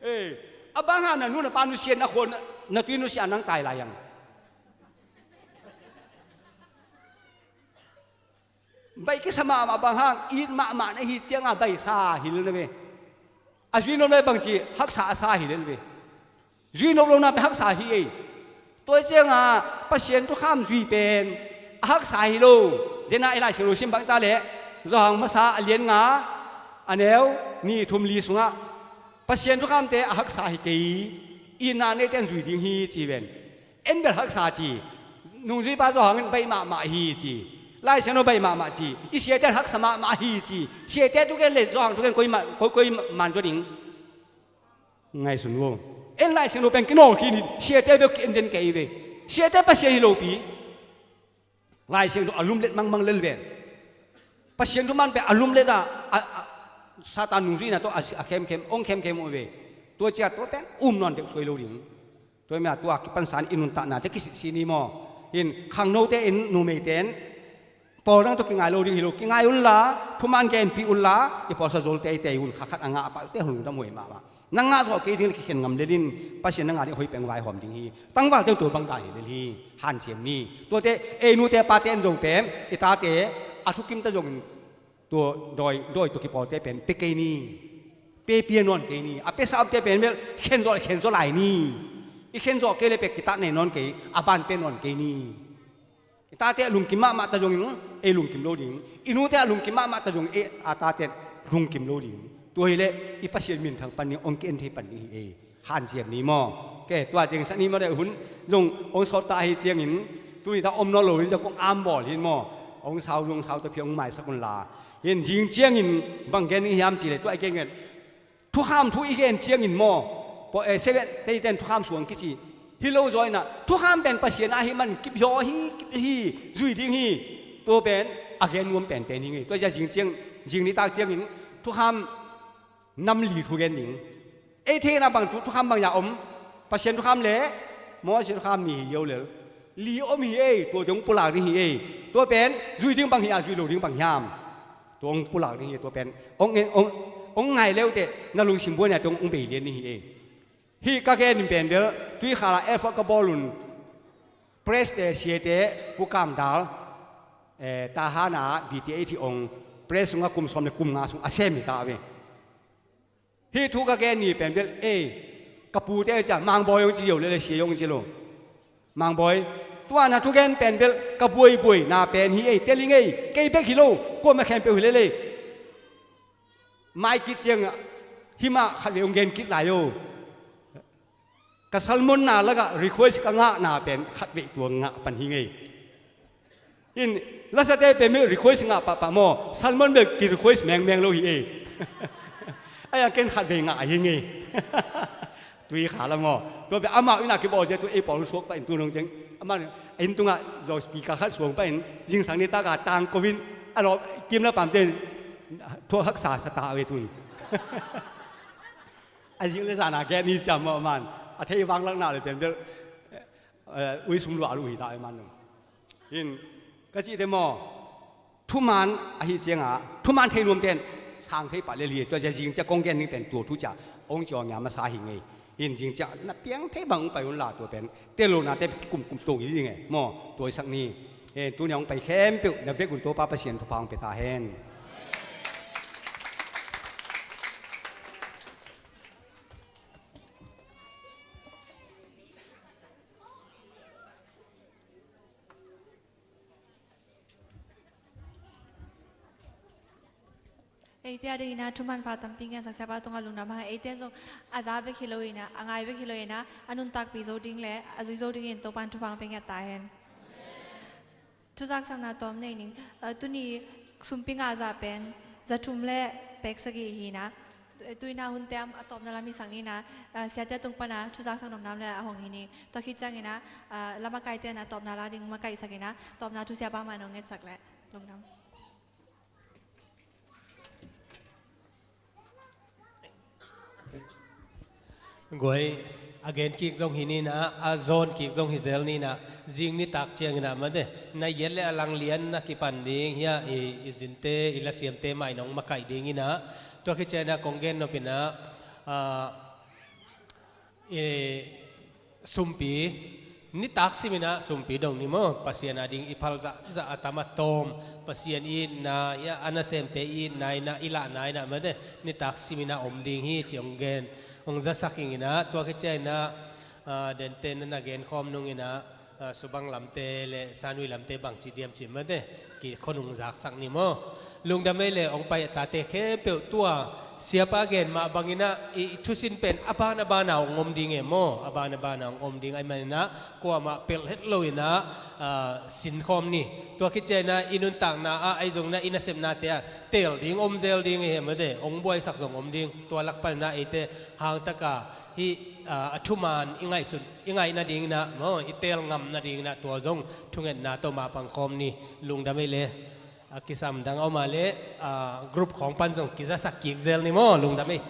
Eh, a bang hang na nu na pa nusia, na khua na, na tui nusia nang tai lai ang. Bai kisa mahmah bang hang, it mahmah na hi cianga bai sa hi lel na ve. A zui nop le bang ci, haksa a sa hi lel ve. Zui nop lo na pen haksa hi ei. Tua cianga Pasian thukham zui pen a haksa hi lo. Dena i Lai Siangtho sim bang ta le, Johan masa a lian nga, a neu nih, thum, li sungah Pasian thukhamte a haksa hi kei, itna neite in zui ding hi ci ven. En bel haksa ci. Nungzuipa Johan in baih mahmah hi ci. Lai Siangtho baih mahmah ci. I siate in haksa mahmah hi ci. Siate thugen le Johan thugen koi ma-, koi, koi man zaw ding. Ngaihsun vo. En Lai Siangtho pen kinawl khin hi. Siate bel ki-en den kei ve. Siate Pasian hi lopi. Lai Siangtho a lumlet mangmang lel ven. Pasian thuman pen a lumlet a, a, a, Satan nungzuihna tawh a, a khemkhem, ong khemkhem uh ve. Tua ciat tua pen um nawn deuh suai lo ding. Tua mia tua kipansan i nuntaknate kisitsi ni maw? In khangnote in numeite in pawl dang tawh kingai lo ding hi lo, kingai unla, thuman genpih unla, i pawlsa zol teitei un, kha khat a ngah a pahte hun lungdam huai mahmah. Na ngah zawh kei ding le kikhen ngam lel in, Pasian na ngah ding hoih peng vaihawm ding hi. Tangvalte tua bang dan hi lel hi. Hanciam ni. Tuate ei nute pate in zong pen, i tate a thukim ta zongin tua dawi, dawi tua kipawlte pen pia kei ni. Pia, pia nawn kei ni. A pia sa omte pen bel khen zawh le khen zawh lai ni. I khen zawh kei le pek kitat nei nawn kei, a ban pia nawn kei ni. I tate a lungkim mahmah ta zongin ei lungkim lo ding. I nute a lungkim mahmah ta zongin ei a tate lungkim lo ding. Tua hileh i Pasian minthang pan ding, hong ki-en thei pan ding hi ei. Hanciam ni maw? Ke, tua ding sa ni maw, deh hun zong hong sawt ta ahi ciangin, tuni ta om nawn lo in zong kong ambawl hin maw? Hong sau zong sau ta phi hong maisak unla. Hin zing ciangin bang gen ding hiam cihleh tua i gen ngen. Thukham thu i gen ciangin maw, pawh, eh, Seventh Day ten thukham suang kici. Hi lo zaw inah thukham pen Pasian ahi man kip zaw hi, kip hi, zui ding hi. Tua pen a gen nuam penpen hi ngei. Tua zia zing ciang, zing nitak ciangin thukham nam li thu gen ding. Ei theihna bang thu, thukham bang ya om? Pasian thukham le Moses thukham ni hi yo lel. Li om hi ei, tua dong pulak ding hi ei. Tua pen zui ding bang hi a, zui lo ding bang hiam? Tua hong pulak ding hi, tua pen hong, hong, hong ngai leuteh na lungsim buaina tua hong bei lian ding hi ei. Hih ka gen in pen bel tuikhal a effort ka bawl un. Press te, siate, Pu Kam Dal, eh, Tahana, B T A thi ong, press sungah kum sawm le kum nga sung a sem hi ta ve. Hih thu ka gen ni pen bel, eh, ka pute cia, Mangbawi hong ci yo lele, sia hong ci lo. Mangbawi, tua na thugen pen bel, ka buaibuai na pen hi ei, teling ei, kei bek hi lo, kuamah khempeuh hi lele. Mai kit ciangah, himah khat vei hong gen kit lai o. Ka sermon na lakah request ka ngahna pen khat vei tua ngah pan hi ngei. In, lasate pen mi request ngah pahpah maw, sermon bel ki request mengmeng lo hi ei. Ai a ken khat vei ngah hi ngei. Tuikhal a maw. Tua bel amau inn a kibawl zia tu ei pawl suak pah in tu nong ceng. Amau inn tungah zong speaker khat suang pah in, zingsang ni taka tang kovin, a lawh kimla pamte in thuak haksa sa ta ve tun. A zing le zana gen ni ciam maw man. A thei vanglakna le pen bel, eh, ui sung luah a luh hi ta e man. Hin, ka cihte maw, thuman ahi cianga, thuman thei nuamte in sang thei pah lel hi, tua zia zing cia kong gen ning pen tua thu cia, ong cia ngia masa hi ngei. Hin zing cia, na piang thei bang ong pai unla tua pen, tel lo nate kum kum to hi ngei, maw, tua i sak ni. Hen, tuni a hong pai khempeuh na vekun Topa Pasian thupha hong pia ta hen. Eite a dingin ah thuman pha tampi ngiatsak siapa tungah lungdam hang. Eite zong a za bek hi loin ah, a ngai bek hi loin ah, a nuntakpih zo ding le a zui zo dingin Topa'n thupha hong pia ngiat ta hen. Thuzaksakna tawm nei ning. Ah, tuni sumpi ngah zah pen za thum le pek sagih hi in ah, tu in ah hunte a tawpna lam i sak ni in ah, ah, siate a tung pan ah thuzaksak nopna om le a hong hi ni. Tua khit ciangin ah, ah, la makaite in ah tawpna la ding makaihsak in ah, tawpna thu siapa mah in hong ngetsak leh. Lungdam. Guai, a gen kik zong hi ni in ah, a zawn kik zong hi zel ni in ah, zing nitak ciangin ah mate, na yet le a lang lian na kipan ding hi a, i, i zinte, i lasiamte mah in hong makaih ding in ah, tua khit ciangin ah kong gen nop in ah, ah, i, sumpi, nitak sim in ah sumpi dong ni maw, Pasian a ding i phal zahzah a tam a tawm, Pasian i itna, i a, a nasemte i itna in ah, i lahna in ah mate, nitak sim in ah om ding hi ci hong gen, hong zasak ing in ah, tua khit ciangin ah, ah, dente na na gen khawm nung in ah, ah, Subang lamte le Sanui lamte bangci diam ci mate, kikhonung zaksak ni maw. Lungdam ei le, hong pai a tate khempeuh tua siapa gen mah bangin ah i thusin pen a ban a ban a hong om ding e maw, a ban a ban a hong om ding ahih manin ah kuamah pelh het lo in ah, ah, sinkhawm ni. Tua khit ciangin ah i nuntakna ah ahi zongin ah i nasepnate ah teel ding om zel ding e mate, hong buaisak zong om ding. Tua lak panin ah eite hangtak a hih, ah, a thuman i ngaihsun, i ngaih nadingin ah maw, i teel ngam nadingin ah tua zong thungetna tawh mapang khawm ni. Lungdam ei le. A kisam dang a om a le, ah, group khawng pan zong kizasak kik zel ni maw, lungdam ei.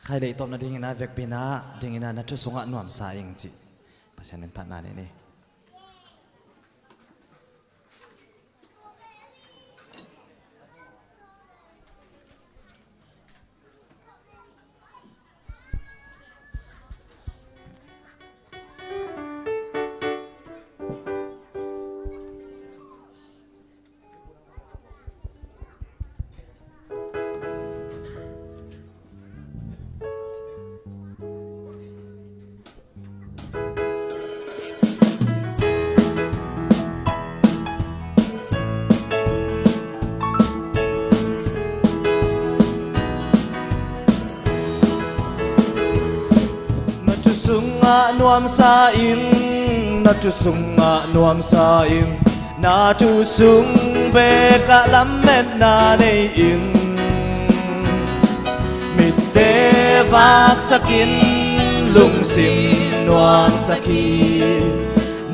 Khailei tawpna dingin ah vekpi-in ah dingin ah na thu sungah nuamsa ing cih Pasian min phatna nei ni. Na thu sungah nuamsa in, na thu sungah nuamsa in, na thu sung bekah lametna nei in. Mitte vaksak in, lungsim nuamsak hi.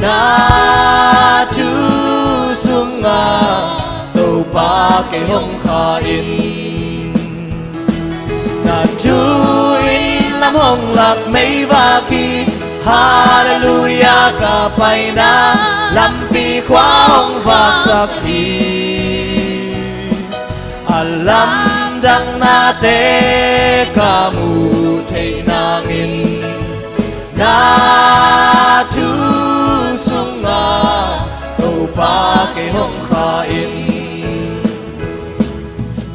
Na thu sungah Topa kei hong kha in. Na thu in lam hong lak meivak hi. Halleluiah ka paina lampi khua hong vaksak hi. A lamdang nate ka muh theih nangin, na thu sungah Topa kei hong kha in.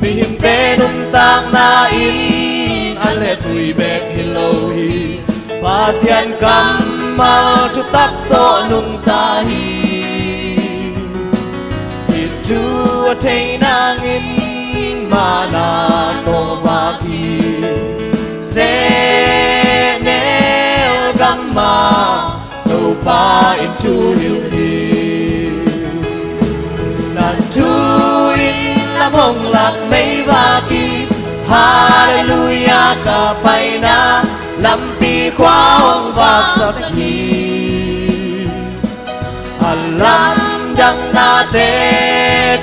Mihingte nuntakna in an le tui bek hi lo hi. Pasian kammal thutak tawh nungta hi. Hih thu a thei nangin mana tawh vak hi. Sehnel gam mah Topa in thuhilh hi. Na thu in lam hong lak meivak hi. Halleluiah ka paina lampi khua hong vaksak hi. A lamdang nate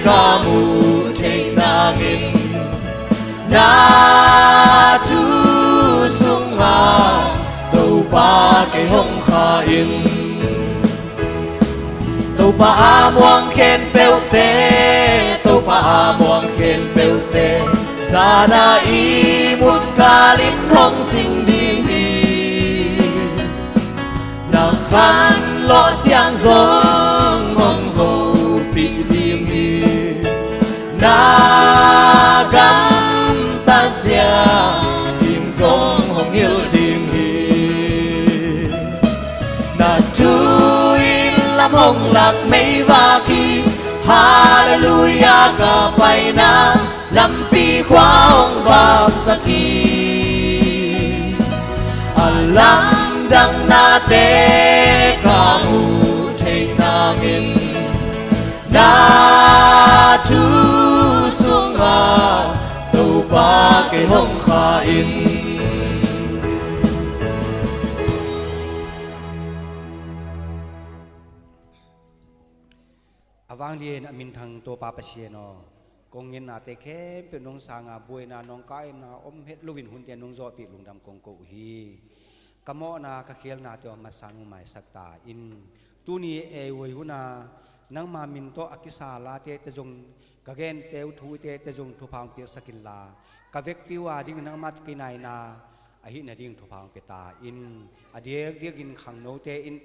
ka muh theih nangin, na thu sungah Topa kei hong kha in. Topa a muang khempeuhte, Topa a muang khempeuhte, zan a ihmut kalin hong cing ding hi. Van lawh ciang zong hong hopih ding hi. Na gamtat ziau ding zong hong hilh ding hi. Na thu in lam hong lak meivak hi. Halleluiah, ka paina lampi khua hong vaksak hi. A lamdang nate ka muh theih nangin, na thu sungah Topa kei hong kha in. A vanglian a minthang Topa Pasian aw, kong ngetnate khempeuh nong sanga buaina nong kaina om het loin hunte nong zawhpih lungdam kong ko uh hi. Ka mawhna ka khialnate aw, masa nung maisak ta in. Tuni ei huai huna nangma min tawh a kisa late te zong, ka gente uh thute te zong thupha hong piaksak inla, ka vekpi uh a ding nangma tawh kinaina ahih nading thupha hong pia ta in. A diakdiakin khangnote in,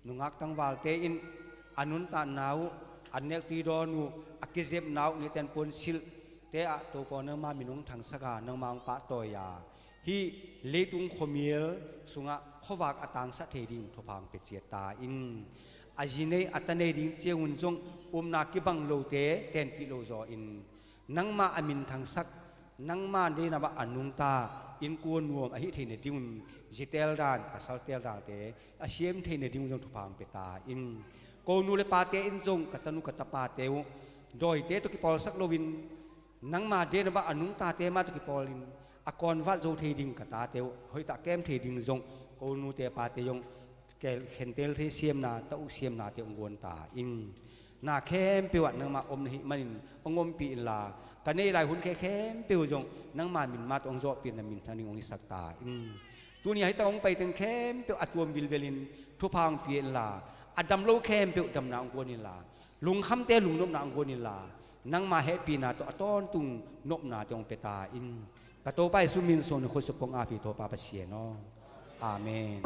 nungak tangvalte in a nuntakna uh, a nekpi dawn uh, a kizepna uh, niten puansilhte ah Topa aw, nangma min hong thangsak a, nangma hong pahtawi a, hih leitung khuamial sungah khuavak a tangsah thei ding thupha hong pia ciat ta in. A zi nei a ta nei ding ciangun zong upna kibang lote tenpih lo zaw in, nangma a minthangsak, nangma deihna bang a nungta innkuan nuam ahih theih nadingun zi tel dan, pasal tel dante a siam theih nadingun zong thupha hong pia ta in. Ko nu le pate in zong ka tanu ka tapate uh dawite tawh kipawlsak loin, nangma deihna bang a nungtate mah tawh kipawlin, a kawnvat zo thei ding ka tate uh hoihtak kem thei ding zong, ko nute pate zong khentel thei siamna, ta uh siamnate hong guan ta in. Na khempeuh ah nangma om na hih manin hong ompih inla, ka neih lai hun khe khempeuh zong nangma min mah tawh hong zawhpih na minthang ding hong hisak ta in. Tuni a hih tak hong pai teng khempeuh a tuam vilvelin thupha hong pia inla, a dam lo khempeuh damna hong guan inla, lungkhamte lungnopna hong guan inla, nangma hehpihna tawh a tawntung nopnate hong pia ta in. Ka Topa Jesu min suang na khuasuk kong api Topa Pasian aw. Amen.